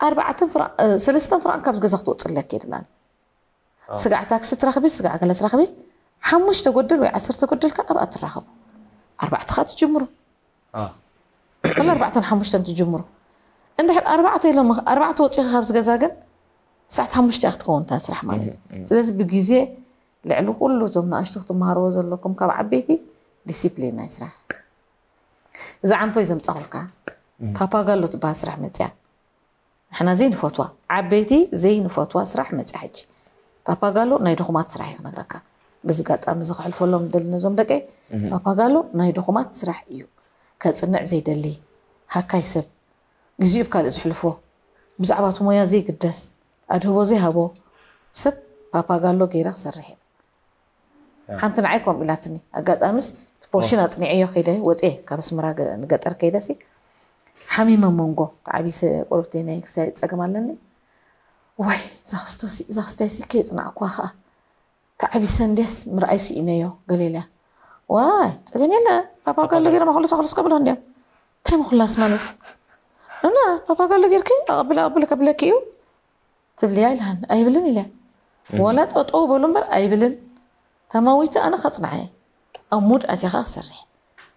ኣርባዕተን ፍራ-፣ እ፣ ሰለስተን ፍራን ካብዚ ገዛ ክትወፅለኪ የድላን። ስጋዕ ታክሲ ትረኽቢ፣ ስጋዕ ገለ ትረኽቢ፣ ሓሙሽተ ጎደል ወይ ዓሰርተ ጎደል ከኣ ኣብኣ ትራኸቡ። ኣርባዕተ ከኣ ትጅምሩ። አ። ወላ ኣርባዕተን ሓሙሽተን ትጅምሩ። እንድሕር ኣርባዕተ ኢሎም፣ ኣርባዕተ ወጺኻ ካብዚ ገዛ ግን ሰዓት ሓሙሽተ እያ ክትከውን እታ ስራሕ ማለት እዩ። ስለዚ ብግዜ ልዕሊ ኩሉ እዞም ንኣሽቱ ክትመሃርዎ ዘለኩም ካብ ዓበይቲ ዲሲፕሊን ናይ ስራሕ። እዛ ዓንቶይ ዘምጻኹልካ ፓፓጋሎ ትበሃል ስራሕ መጽያ። ንሕና ዘይንፈትዋ፣ ዓበይቲ ዘይንፈትዋ ስራሕ መጽያ ሕጂ። ፓፓጋሎ ናይ ድኹማት ስራሕ እዩ ክነግረካ። በዚ ኣጋጣሚ እዚ ከሕልፈሎም ደሊ ነዞም ደቀይ፣ ፓፓጋሎ ናይ ድኹማት ስራሕ እዩ። ከጽንዕ ዘይደሊ፣ ሃካይ ሰብ፣ ግዚኡ ብካልእ ዝሕልፎ፣ ብዛዕባ እቲ ሞያ ዘይግደስ፣ ኣድህቦ ዘይሃቦ ሰብ ፓፓጋሎ ገይረ ክሰርሕ እየ። ሓንቲ ንዓይ ከምኡ ኢላትኒ። ኣጋጣሚስ ፖርሽን ኣጽኒዐዮ ከይደ ወፅየ ካብ ኣስመራ ገ- ንገጠር ከይደሲ ሓሚመ መንጎ ተዓቢሰ ቁርብተይ ናይ ክስታይ ፀገም ኣለኒ። ወይ ዛክስቶሲ ዛክስታይሲ ከየፅናዕኳ ከዓ ተዓቢሰ እንዴስ ምርኣይ ስኢነዮ። ገሌልያ ዋይ ፀገም የለ ፓፓጋሎ ገይረ ማኩልሳ ኩልስ ከብሎ እንዲም እንታይ ምኩላስ ማለት እና ፓፓጋሎ ጌርኪ ኣቐብል ኣቐብል ከብለኪ እዩ ትብልያ ኢልሃን ኣይብልን ኢለ ዋላ ጠጠው በሉ እምበር ኣይብልን። ተማዊተ ኣነ ከፅናዐ ኣብ ሙድ ኣትኻ ክሰርሕ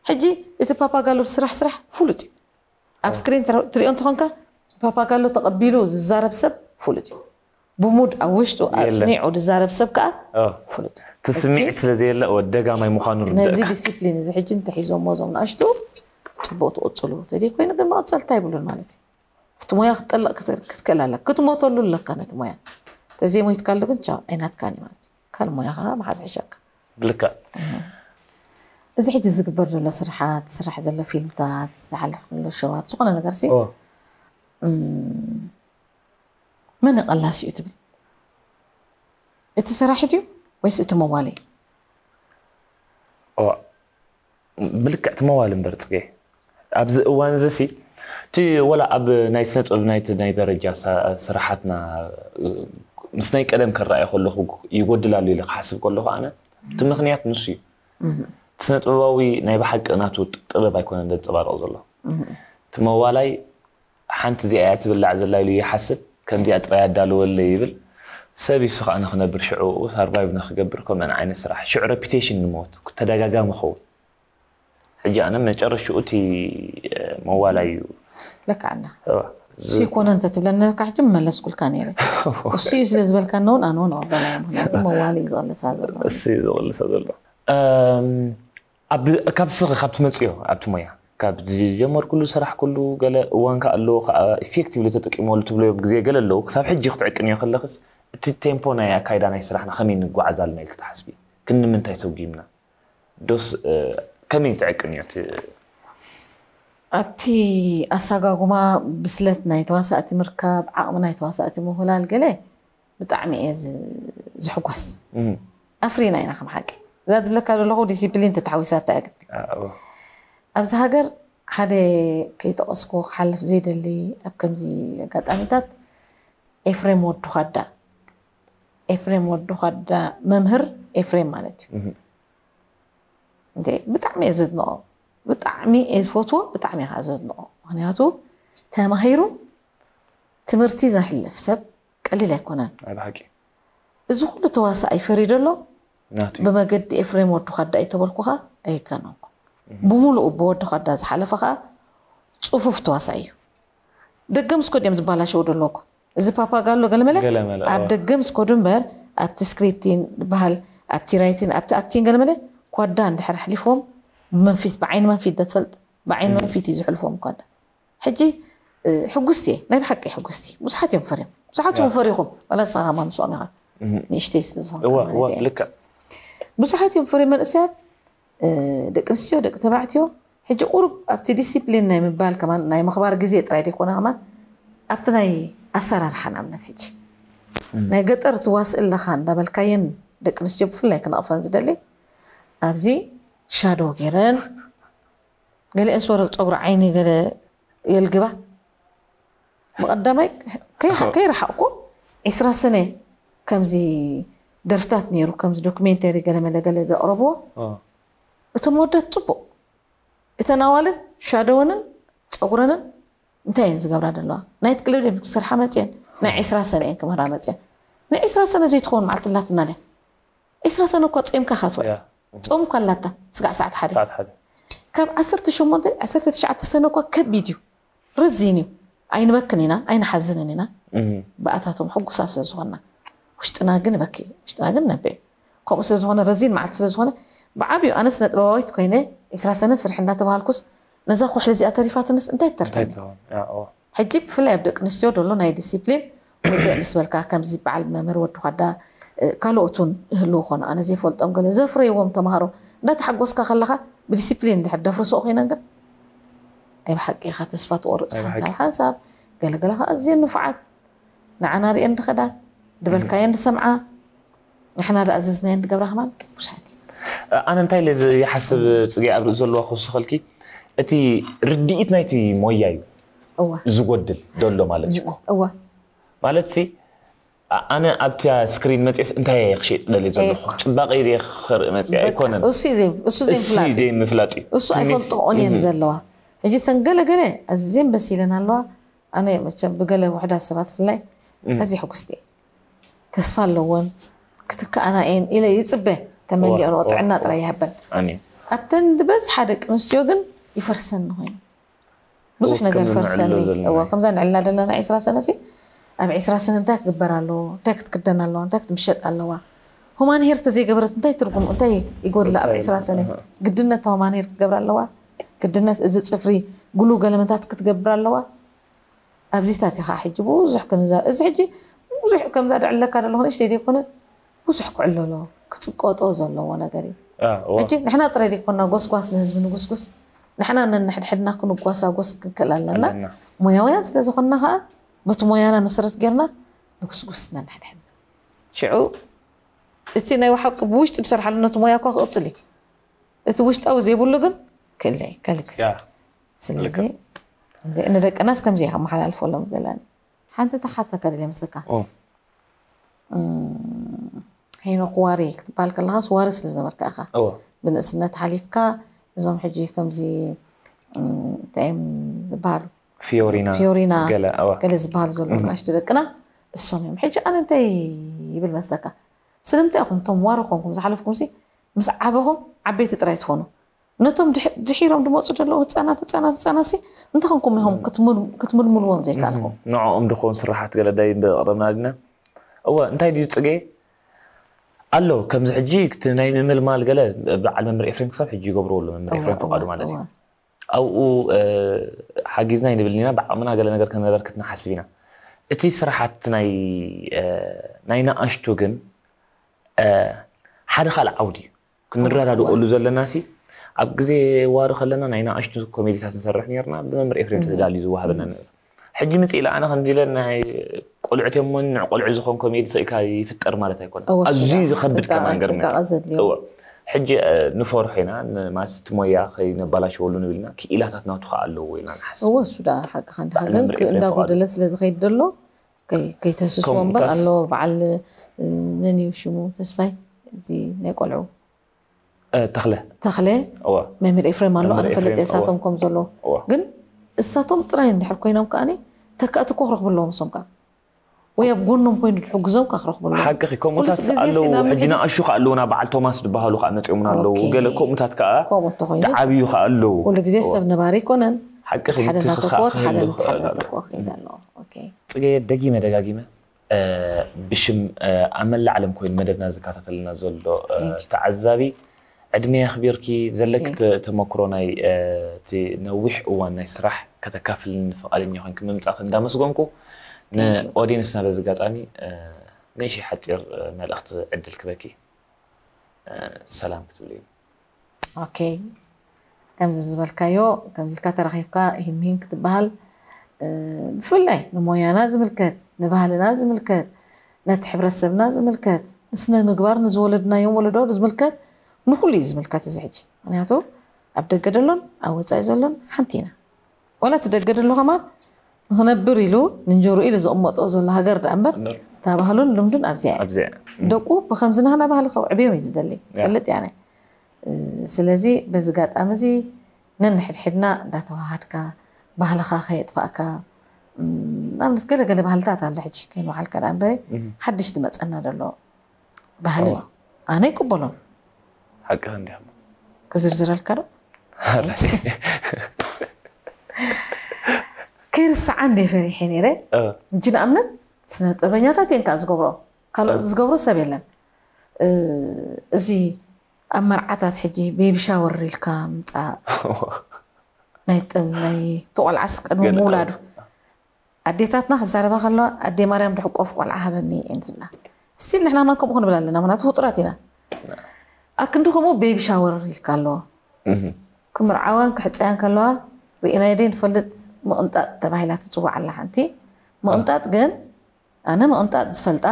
ሕጂ እቲ ፓፓጋሎ ስራሕ ስራሕ ፍሉጥ እዩ። ኣብ ስክሪን ትሪኦ እንትኾንካ ፓፓጋሎ ተቐቢሉ ዝዛረብ ሰብ ፍሉጥ እዩ። ብሙድ ኣብ ውሽጡ ኣፅኒዑ ዝዛረብ ሰብ ከዓ ፍሉጥ እዩ። እቲ ስምዒት ስለ ዘየለ ወደጋማይ ምዃኑ ነዚ ዲሲፕሊን እዚ ሕጂ እንተሒዞሞ እዞም ንኣሽቱ ፅቡቅ ትቕፅሉ ተደይ ኮይኑ ግን መቐፀልታ ይብሉን ማለት እዩ። እቲ ሞያ ክትጠልቕ ክትክእል ኣለካ ክትሞተሉ ኣለካ ነቲ ሞያ። ተዘይሞይትካሉ ግን ቻው ኣይናትካን እዩ ማለት እዩ። ካልእ ሞያ ከዓ መሓዝ ሕሸካ። ብልክዕ እዚ ሕጂ ዝግበር ዘሎ ስራሓት ዝስራሕ ዘሎ ፊልምታት ዝሓለፍ ዘሎ ሸዋት ዝኾነ ነገር ሲ መን ቀላሲ እዩ ትብል? እቲ ሰራሒ ድዩ ወይስ እቲ መዋሊ? ብልክዕ እቲ መዋሊ እምበር ፅጌ ኣብዚ እዋን እዚ ሲ እቲ ወላ ኣብ ናይ ስነ ጥበብ ናይቲ ናይ ደረጃ ስራሓትና ምስ ናይ ቀደም ክረኣየ ከለኹ ይጎድል ኣሎ ኢለ ክሓስብ ከለኹ ኣነ እቲ ምክንያት ንሱ እዩ። ስነ ጥበባዊ ናይ ብሓቂ ናቱ ጥበብ ኣይኮነን ዘንፀባርቕ ዘሎ። እቲ መዋላይ ሓንቲ እዚኣ እያ ትብላዕ ዘላ ኢሉ ይሓስብ፣ ከምዚኣ ጥራይ ኣዳልወለይ ይብል። ሰብ ይሱ ከዓ ንክነብር ሽዑ ሳርቫይቭ ንክገብር ከምአን ዓይነት ስራሕ ሽዑ ሬፒቴሽን ንሞት ተደጋጋሚ ኸውን። ሕጂ ኣነ መጨረሽኡ እቲ መዋላይ እዩ። ለካዓና እሱ ይኮነ እንተ ትብለኒ ነርካ ሕጂ መለስኩልካ ነይረ። እሱ እዩ ስለ ዝበልካ ነውን ኣነ እውን ኣበላያ ምክንያቱ መዋሊ እዩ ዝቕልሳ ዘሎ። እሱ እዩ ዝቕልሳ ዘሎ። ካብ ስኺ ካብ ትመፅዮ ኣብቲ ሞያ ካብ ዝጀመርኩሉ ዝሰራሕኩሉ ገለ እዋን ከዓ ኣለዎ ከዓ ኢፌክቲቭሊ ተጠቂመሉ ትብለዮም ግዜ ገለ ኣለዉ ክሳብ ሕጂ ክትዕቅንዮ ከለኽስ እቲ ቴምፖ ናይ ኣካይዳ ናይ ስራሕና ከመይ ንጓዓዝ ኣለና ኢልክ ትሓስቢ ክንምንታይ ሰጉምና ዶስ ከመይ ትዕቅንዮ እቲ ኣብቲ ኣሳጋጉማ ብስለት ናይ ተዋሳእቲ ምርካብ ዓቕሚ ናይ ተዋሳእቲ ምውህላል ገለ ብጣዕሚ እየ ዝሕጎስ። ኣፍሪና ኢና ከም ሓቂ እዛ ዝብለካ ዘለኹ ዲሲፕሊን ተተሓዊሳታ እያ ግቢ ኣብዚ ሃገር ሓደ ከይጠቐስኩ ክሓልፍ ዘይደሊ ኣብ ከምዚ ኣጋጣሚታት ኤፍሬም ወዱ ኻዳ ኤፍሬም ወዱ ኻዳ መምህር ኤፍሬም ማለት እዩ። እንዴ ብጣዕሚ እየ ዘድንቖ ብጣዕሚ እየ ዝፈትዎ ብጣዕሚ እየ ከዓ ዘድንቖ ምክንያቱ ተማሂሩ ትምህርቲ ዘሕልፍ ሰብ ቀሊል ኣይኮነን። ናይ ብሓቂ እዚ ኩሉ ተዋሳኣይ ፈሪዶ ኣሎ ናቱ ብመገዲ ኤፍሬም ወዱ ኻዳ እዩ ተበልኩኻ ኣይከነንኩ ብምሉኡ ብወዱ ኻዳ ዝሓለፈ ከዓ ፅፉፍ ተዋሳእ እዩ። ደገ ምስ ኮድ እዮም ዝባላሸው ደለኩ እዚ ፓፓጋሎ ገለመለ ገለመለ፣ ኣብ ኦ። ደገ ምስ ኮዱ እምበር ኣብቲ ስክሪፕቲን ዝበሃል ኣብቲ ራይቲን ኣብቲ ኣክቲን ገለመለ ኳዳ እንድሕር ኣሕሊፎም ብመንፊት ብዓይኒ መንፊት ዶ ትፈልጥ ብዓይኒ መንፊት እዩ ዝሕልፎም ኳዳ ሕጂ እ፣ ሕጉስቲ እየ ናይ ብሓቂ ሕጉስቲ ብዙሓት እዮም ፈርዮም ብዙሓት እዮም ፈሪኹም ዋላ ንስኻ ከማ ምስኦም ኢኻ ንእሽተይ ስለ ዝኾንካ እዋ ማለት እዋ እየ ልክዕ ብዙሓት እዮም ፈርዮም መንእሰያት እ፣ ደቂ ኣንስትዮ ደቂ ተባዕትዮ ሕጂ ቁሩብ ኣብቲ ዲሲፕሊን ናይ ምባል ከማን ናይ ምኽባር ግዜ ጥራይ ደይኮነ ከማን ኣብቲ ናይ ኣሰራርሓ ንኣብነት ሕጂ ናይ ገጠር ትዋስእ ኣለኻ እንዳበልካየን ደቂ ኣንስትዮ ብፍላይ ክነቕፈን ዝደሊ ኣብዚ ሻዶ ገይረን ገሊአን ስወረ ፀጉሪ ዓይኒ ገለ የልግባ ብቐዳማይ ከይ- ከይረሓቕኩ ዒስራ ሰነ ከምዚ ደርፍታት ነይሩ ከምዚ ዶክሜንተሪ ገለ መለ ገለ ዘቕረብዎ ኦ። እቶም ወዳት ፅቡቕ እተን ኣዋልድ ሻደወንን ፀጉረንን እንታይ እየን ዝገብራ ዘለዋ ናይት ክልብ እየን ክሰርሓ መፅየን ናይ ዒስራ ሰነ እየን ክምህራ መፅየን ናይ ዒስራ ሰነ ዘይትኸውን መዓልቲ ኣላትና ድያ ዒስራ ሰነ እኳ ፂምካ ኢኻ ትውዕል ያ ፆም እኳ ኣላታ ስጋዕ ሰዓት ሓደ ሰዓት ሓደ ካብ ዓሰርተ ሸሞንተ ዓሰርተ ትሽዓተ ሰነ እኳ ከቢድ እዩ ረዚን እዩ ኣይንበክን ኢና ኣይንሓዝንን ኢና እም። ብኣታቶም ሕጉሳት ስለ ዝኾንና ውሽጥና ግን በኪ ውሽጥና ግን ነብዕ ከምኡ ስለ ዝኾነ ረዚን መዓልቲ ስለ ዝኾነ ብዓብዩ ኣነ ስነ ጥበባዊት ኮይነ ዒስራ ሰነ ስርሒ እንዳተባሃልኩስ ነዛ ኩሕሊ እዚኣ ተሪፋትንስ እንታይ እንታይ ትተርፈኒ ትኸውን? ያ፣ ኦ። ሕጂ ብፍላይ ኣብ ደቂ ኣንስትዮ ደሎ ናይ ዲሲፕሊን ውፅእ ምስ በልካ ከምዚ በዓል መምህር ወዲ ኳዳ እ፣ ካልኦት እውን ይህልው ኾኑ ኣነ ዘይፈልጦም ገለ ዘፍረይዎም ተምሃሮ እንዳተሓጎስካ ከለኻ ብዲሲፕሊን እንድሕር ደፍርሶ ኮይነን ግን ናይ ብሓቂ ኢኻ ተስፋ ትቆርፅ ናይ ብሓቂ። ሓንሳብ ሓንሳብ ገለገለ ከዓ ኣዝየን ንፉዓት ንዓና ሪአን ድኸዳ ድበልካየን ድሰምዓ ንሕና ድኣዘዝናየን ድገብራ ከማን ብዙሓት እየን ኣነ እንታይ ኢለ ዝሓስብ፣ ፅጌ፣ ኣብ ርእሲ ዘለዋ ክውስኸልኪ፣ እቲ ርድኢት ናይቲ ሞያ እዩ እወ ዝጎድል ዘሎ ማለት እዩ። እወ ማለት ሲ ኣነ ኣብቲ ስክሪን መፅኤስ እንታይ እየ ክሸጥ ደልየ ዘለኹ? ፅባቐ ድየ ክርኢ መፅእ ኣይኮነን። እሱ እዩ ዘይ- እሱ ዘይምፍላጥ እዩ። ዘይምፍላጥ እዩ። እሱ ኣይፈልጥኦን እየን ዘለዋ። ሕጂ ሰን ገለ ገለ ኣዝየን በሲለን ኣለዋ። ኣነ መቸም ብገለ ውሕዳት ሰባት ፍላይ ኣዝየ ሕጉስቲ እየ። ተስፋ ኣለወን፣ ክትከኣና እየን ኢለ ይፅበ። ተመሊኦንኦ ጥዕና ጥራይ ይሃበን። ኣብተን ዝበዝሓ ደቂ ኣንስትዮ ግን ይፈርሰኒ ኮይኑ ብዙሕ ነገር ፈርሰኒ። እወ ከምዛ ንዕልና ዘለና ዕስራ ሰነ ሲ ኣብ ዕስራ ሰነ እንታይ ክግበር ኣለዎ? እንታይ ክትክደን ኣለዋ? እንታይ ክትምሸጥ ኣለዋ? ሁማን ሄር ተዘይገበረት እንታይ ትርጉም እንታይ ይጎድላ? ኣብ ዕስራ ሰነ ግድነት ሁማን ሄር ክትገብር ኣለዋ? ግድነት እዚ ፅፍሪ ግሉ ገለመታት ክትገብር ኣለዋ? ኣብዚታት ኢኻ ሕጂ ብዙሕ ክንዛ እዚ ሕጂ ብዙሕ ከምዛ ድዕለካ ዘለኹ ንእሽተይ ዘይኮነ ብዙሕ ክዕለሎ ክፅቀጦ ዘለዎ ነገር እዩ። ሕጂ ንሕና ጥራይ ዘይኮና ጎስጓስ ንህዝቢ ንጉስጉስ ንሕና ነንሕድሕድና ክንጓሳጎስ ክንክእል ኣለና። ሞያውያን ስለ ዝኾንና ከዓ በቲ ሞያና መሰረት ጌርና ንጉስጉስ ነንሕድሕድና። ሽዑ እቲ ናይ ሓቂ ብውሽጢ ዝሰርሓሉ ነቲ ሞያ እኳ ክቕፅል እዩ። እቲ ውሽጣዊ ዘይብሉ ግን ክእለ እዩ ከልግስ። ስለዚ ንደቅናስ ከምዚ ኢኻ መሓላልፈሎም ዘለኒ። ሓንቲ ተሓተካ ደልየ ምስካ ሄኖክ ዋሪ ክትበሃል ከለኻስ ዋሪ ስለ ዝነበርካ ኢኻ። ብንእስነት ሓሊፍካ እዞም ሕጂ ከምዚ እንታይ እዮም ዝበሃሉ ፊዮሪና ፊዮሪና ገለ ኣዋ ገለ ዝበሃሉ ዘለዉ ንኣሽቱ ደቅና እሶም እዮም። ሕጂ ኣነ እንታይ ይብል መስለካ? ስለምንታይ ኢኹም እቶም ዋሪ ኮንኩም ዝሓለፍኩም ሲ ምስ ዓበኹም ዓበይቲ ጥራይ ትኾኑ? ነቶም ድሕ- ድሒሮም ድመፁ ዘለዉ ህፃናት ህፃናት ህፃናት ሲ እንታይ ኮንኩም ኢኹም ክትምል- ክትምልምልዎም ዘይከኣልኩም? ንዕኦም ድኾን ስራሓት ገለ ዳይ ብቕረብና ድና እወ እንታይ ድዩ ፅገ ኣሎ ከምዚ ሕጂ እቲ ናይ ምምልማል ገለ በዓል መምህር ኤፍሬም ክሳብ ሕጂ ይገብርዎ ኣሎ መምህር ኤፍሬም ፍቃዱ ማለት እዩ ኣብኡ ሓጊዝና ይንብል ኢና ብዓቕምና ገለ ነገር ከነበርክት ንሓስብ ኢና እቲ ስራሓት ናይ ናይ ንኣሽቱ ግን ሓደ ካልእ ዓውዲ እዩ ክንረዳድኦሉ ዘለና ሲ ኣብ ግዜ ዋሪ ከለና ናይ ንኣሽቱ ኮሜዲታት ንሰርሕ ነርና ብመምህር ኤፍሬም ተዳልዩ ዝወሃበና ነበር ሕጂ ምጽእ ኢለ ኣነ ከምዚ ኢለ ናይ ቆልዑት እዮም ሞን ንዕ ቆልዑ ዝኾን ኮሜዲ ሰኢካ ይፍጠር ማለት ኣይኮነ ኣዝዩ ዝኸብድ ከማን ገርመ ሕጂ ንፈርሖ ኢና ንማስቲ ሞያ ከይነባላሽወሉ ንብልና ክኢላታት ናቱ ከዓ ኣለዎ ኢልና ንሓስብ እወ እሱ ዳ ሓቅኻ እንድኻ ግን እንዳጎደለ ስለ ዝኸይድ ዘሎ ከይተስስዎም በር ኣሎ በዓል መን እዩ ሽሙ ተስፋይ እዚ ናይ ቆልዑ ተኽለ ተኽለ መምህር ኤፍሬም ኣሎ ኣነ ፈልጥ እሳቶም ከም ዘሎ ግን እሳቶም ጥራይ እንድሕር ኮይኖም ከዓኒ ተካእቲ እኮ ክረኽቡ ኣለዎም እሶም ከዓ ወይ ኣብ ጎኖም ኮይኑ ዝሕግዞም ከዓ ክረኽቡ ኣለዎም ሓቅኺ ከምኡታት ኣለዉ ሕጂ ንኣሹ ከዓ ኣለዉና በዓል ቶማስ ዝበሃሉ ከዓ መፅኦምና ኣለዉ ገለ ከምኡታት ከዓ ከምኡ እንተኮይኑ ዓብዩ ከዓ ኣለዉ ኩሉ ግዜ ሰብ ነባሪ ኣይኮነን ሓቅኺ ሓደ እናተኮት ሓደ እናተኮ ክኸይድ ኣለዎ ፅገየ ደጊመ ደጋጊመ ብሽም ኣብ መላእ ዓለም ኮይኑ መደብና ዝከታተልና ዘሎ ተዓዛቢ ዕድመ ኣኽቢርኪ ዘለኪ ተመክሮ ናይ እቲ ነዊሕ እዋን ናይ ስራሕ ከተካፍልኒ ፍቓደኛ ኮንኪ ምምጻእኪ እንዳመስገንኩ ንኦዲየንስና በዚ ኣጋጣሚ ንእሽተይ ሓጺር መልእኽቲ ዕድል ክበኪ ሰላም ክትብልዩ ኦኬ ከምዚ ዝበልካዮ ከምዚ ኢልካ ተራኺብካ ሂንሚን ክትበሃል ብፍላይ ንሞያና ዝምልከት ንባህልና ዝምልከት ነቲ ሕብረተሰብና ዝምልከት ንስነ ምግባር ንዝወለድናዮም ወለዶ ዝምልከት ንኩሉ እዩ ዝምልከት እዚ ሕጂ ምክንያቱ ኣብ ደገ ዘሎን ኣብ ወፃኢ ዘሎን ሓንቲ ኢና ወላ እቲ ደገ ዘሎ ከማን ንክነብር ኢሉ ንንጀሩ ኢሉ ዝቕመጦ ዘሎ ሃገር ደኣ እምበር እታ ባህሉን ልምዱን ኣብዚኣ እያ ኣብዚኣ ደቁ ብከምዚ ናህና ባህሊ ከውዕብዮም እዩ ዝደሊ ፈልጥ ያነ ስለዚ በዚ ጋጣሚ እዚ ነንሕድሕድና እንዳተዋሃድካ ባህልኻ ከየጥፋእካ ንኣብነት ገለገለ ባህልታት ኣሎ ሕጂ ከይንውዓልካ ደኣ እምበረ ሓድሽ ዝመፀና ዘሎ ባህሊ እዩ ኣነ ይቅበሎም ሓቅኻ እንዲያ ክዝርዝረልካ ዶ ከይርስዓ እንደ ፈሪሐ ነይረ እንጂ ንኣብነት ስነ ጥበበኛታት እየን ከዓ ዝገብሮ ካልኦት ዝገብሮ ሰብ የለን እዚ ኣብ መርዓታት ሕጂ ቤቢ ሻወር ኢልካ ምፃእ ናይ ጥም ናይ ተቆልዓስ ቅድሚ ምውላዱ ኣዴታትና ክዛረባ ከለዋ ኣዴ ማርያም ድሕቆፍ ቆልዓ ሃበኒ እየን ዝብላ ስቲል ንሕና ማን ከምኡ ክንብል ኣለና ምክንያቱ ፍጡራት ኢና ኣክንዲ ከምኡ ቤቢ ሻወር ኢልካ ኣለዎ ክምርዓዋን ክሕፀያን ከለዋ ርኢናዮ ደይ ንፈልጥ ምቕንጣጥ ተባሂላ ትፅዋዕ ኣላ ሓንቲ ምቕንጣጥ ግን ኣነ ምቕንጣጥ ዝፈልጣ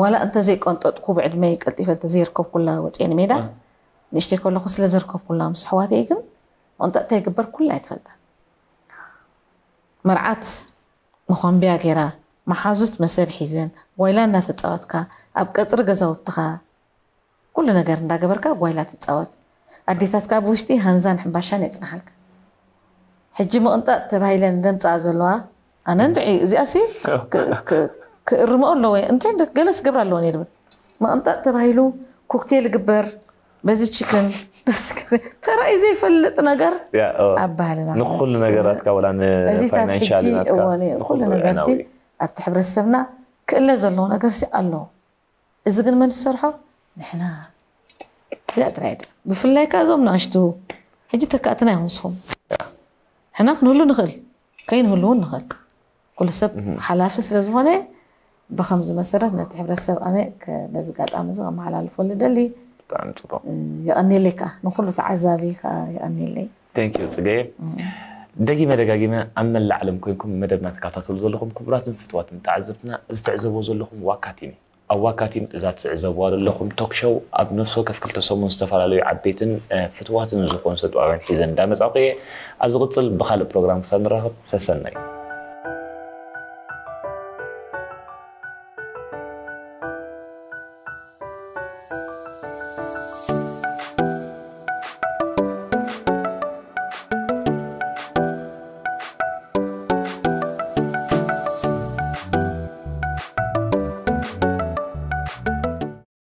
ዋላ እንተዘይቀንጠጥኩ ብዕድመይ ቀልጢፈ እንተዘይርከብኩላ ወፅየ ንሜዳ ንእሽተይ ከለኹ ስለ ዘርከብኩላ ምስ ኣሕዋተይ ግን መቕንጠጥ እንታይ ይግበር ኩላ ኣይትፈልጣን። መርዓት መኾንብያ ገይራ፣ መሓዙት መሰብ ሒዘን ጓይላ እናተፃወትካ፣ ኣብ ቀፅሪ ገዛውትኻ ኩሉ ነገር እንዳገበርካ ጓይላ ትፃወት። ኣዴታትካ ኣብ ውሽጢ ሃንዛን ሕምባሻን የፅንሓልካ። ሕጂ ምቕንጣጥ ተባሂለን ደምፃኣ ዘለዋ ኣነ እንድዒ እዚኣሲ ክእርምኦ ኣለዎ። እንታይ ገለስ ገብር ኣለዎ ነይርብል። ምቕንጣጥ ተባሂሉ ኮክቴል ግበር፣ በዚ ችክን በዚ ተራእዩ ዘይፈልጥ ነገር ኣብ ባህልና ንኩሉ ነገራትካ ወላ ንፋይናንሻል ናትካ ኩሉ ነገር ኣብቲ ሕብረተሰብና ክእለ ዘለዎ ነገር ሲ ኣሎ። እዚ ግን መን ዝሰርሖ? ንሕና። እዚኣ ጥራይ ድዩ? ብፍላይ ከኣ እዞም ንኣሽቱ ሕጂ ተካእትና ኢኹም ንስኹም። ንሕና ክንህሉ ንኽእል፣ ከይንህሉ እውን ንኽእል። ኩሉ ሰብ ሓላፊ ስለ ዝኾነ ብኸምዚ መሰረት ነቲ ሕብረተሰብ ኣነ በዚ ኣጋጣሚ እዚ ከመሓላልፎ ልደሊ። ብጣዕሚ ፅቡቅ። የቐኒለይ ከኣ ንኩሉ ተዓዛቢ ከኣ የቐኒለይ። Thank you ፅገየ። ደጊመ ደጋጊመ ኣብ መላእ ዓለም ኮይንኩም መደብና ትከታተሉ ዘለኹም ክቡራትን ፍትዋትን ተዓዘብትና፣ እዚ ትዕዘብዎ ዘለኹም ዋካቲም እዩ። ኣብ ዋካቲም እዛ ትዕዘብዋ ዘለኹም ቶክ ሾው ኣብ ነፍሲ ወከፍ ክልተ ሰሙን ዝተፈላለዩ ዓበይትን ፍትዋትን ዝኾኑ ሰብ ጥበባውያን ሒዘ እንዳመፃኹ እየ። ኣብ ዝቕፅል ብኻልእ ፕሮግራም ክሳብ ንራኸብ ሰሰናዩ።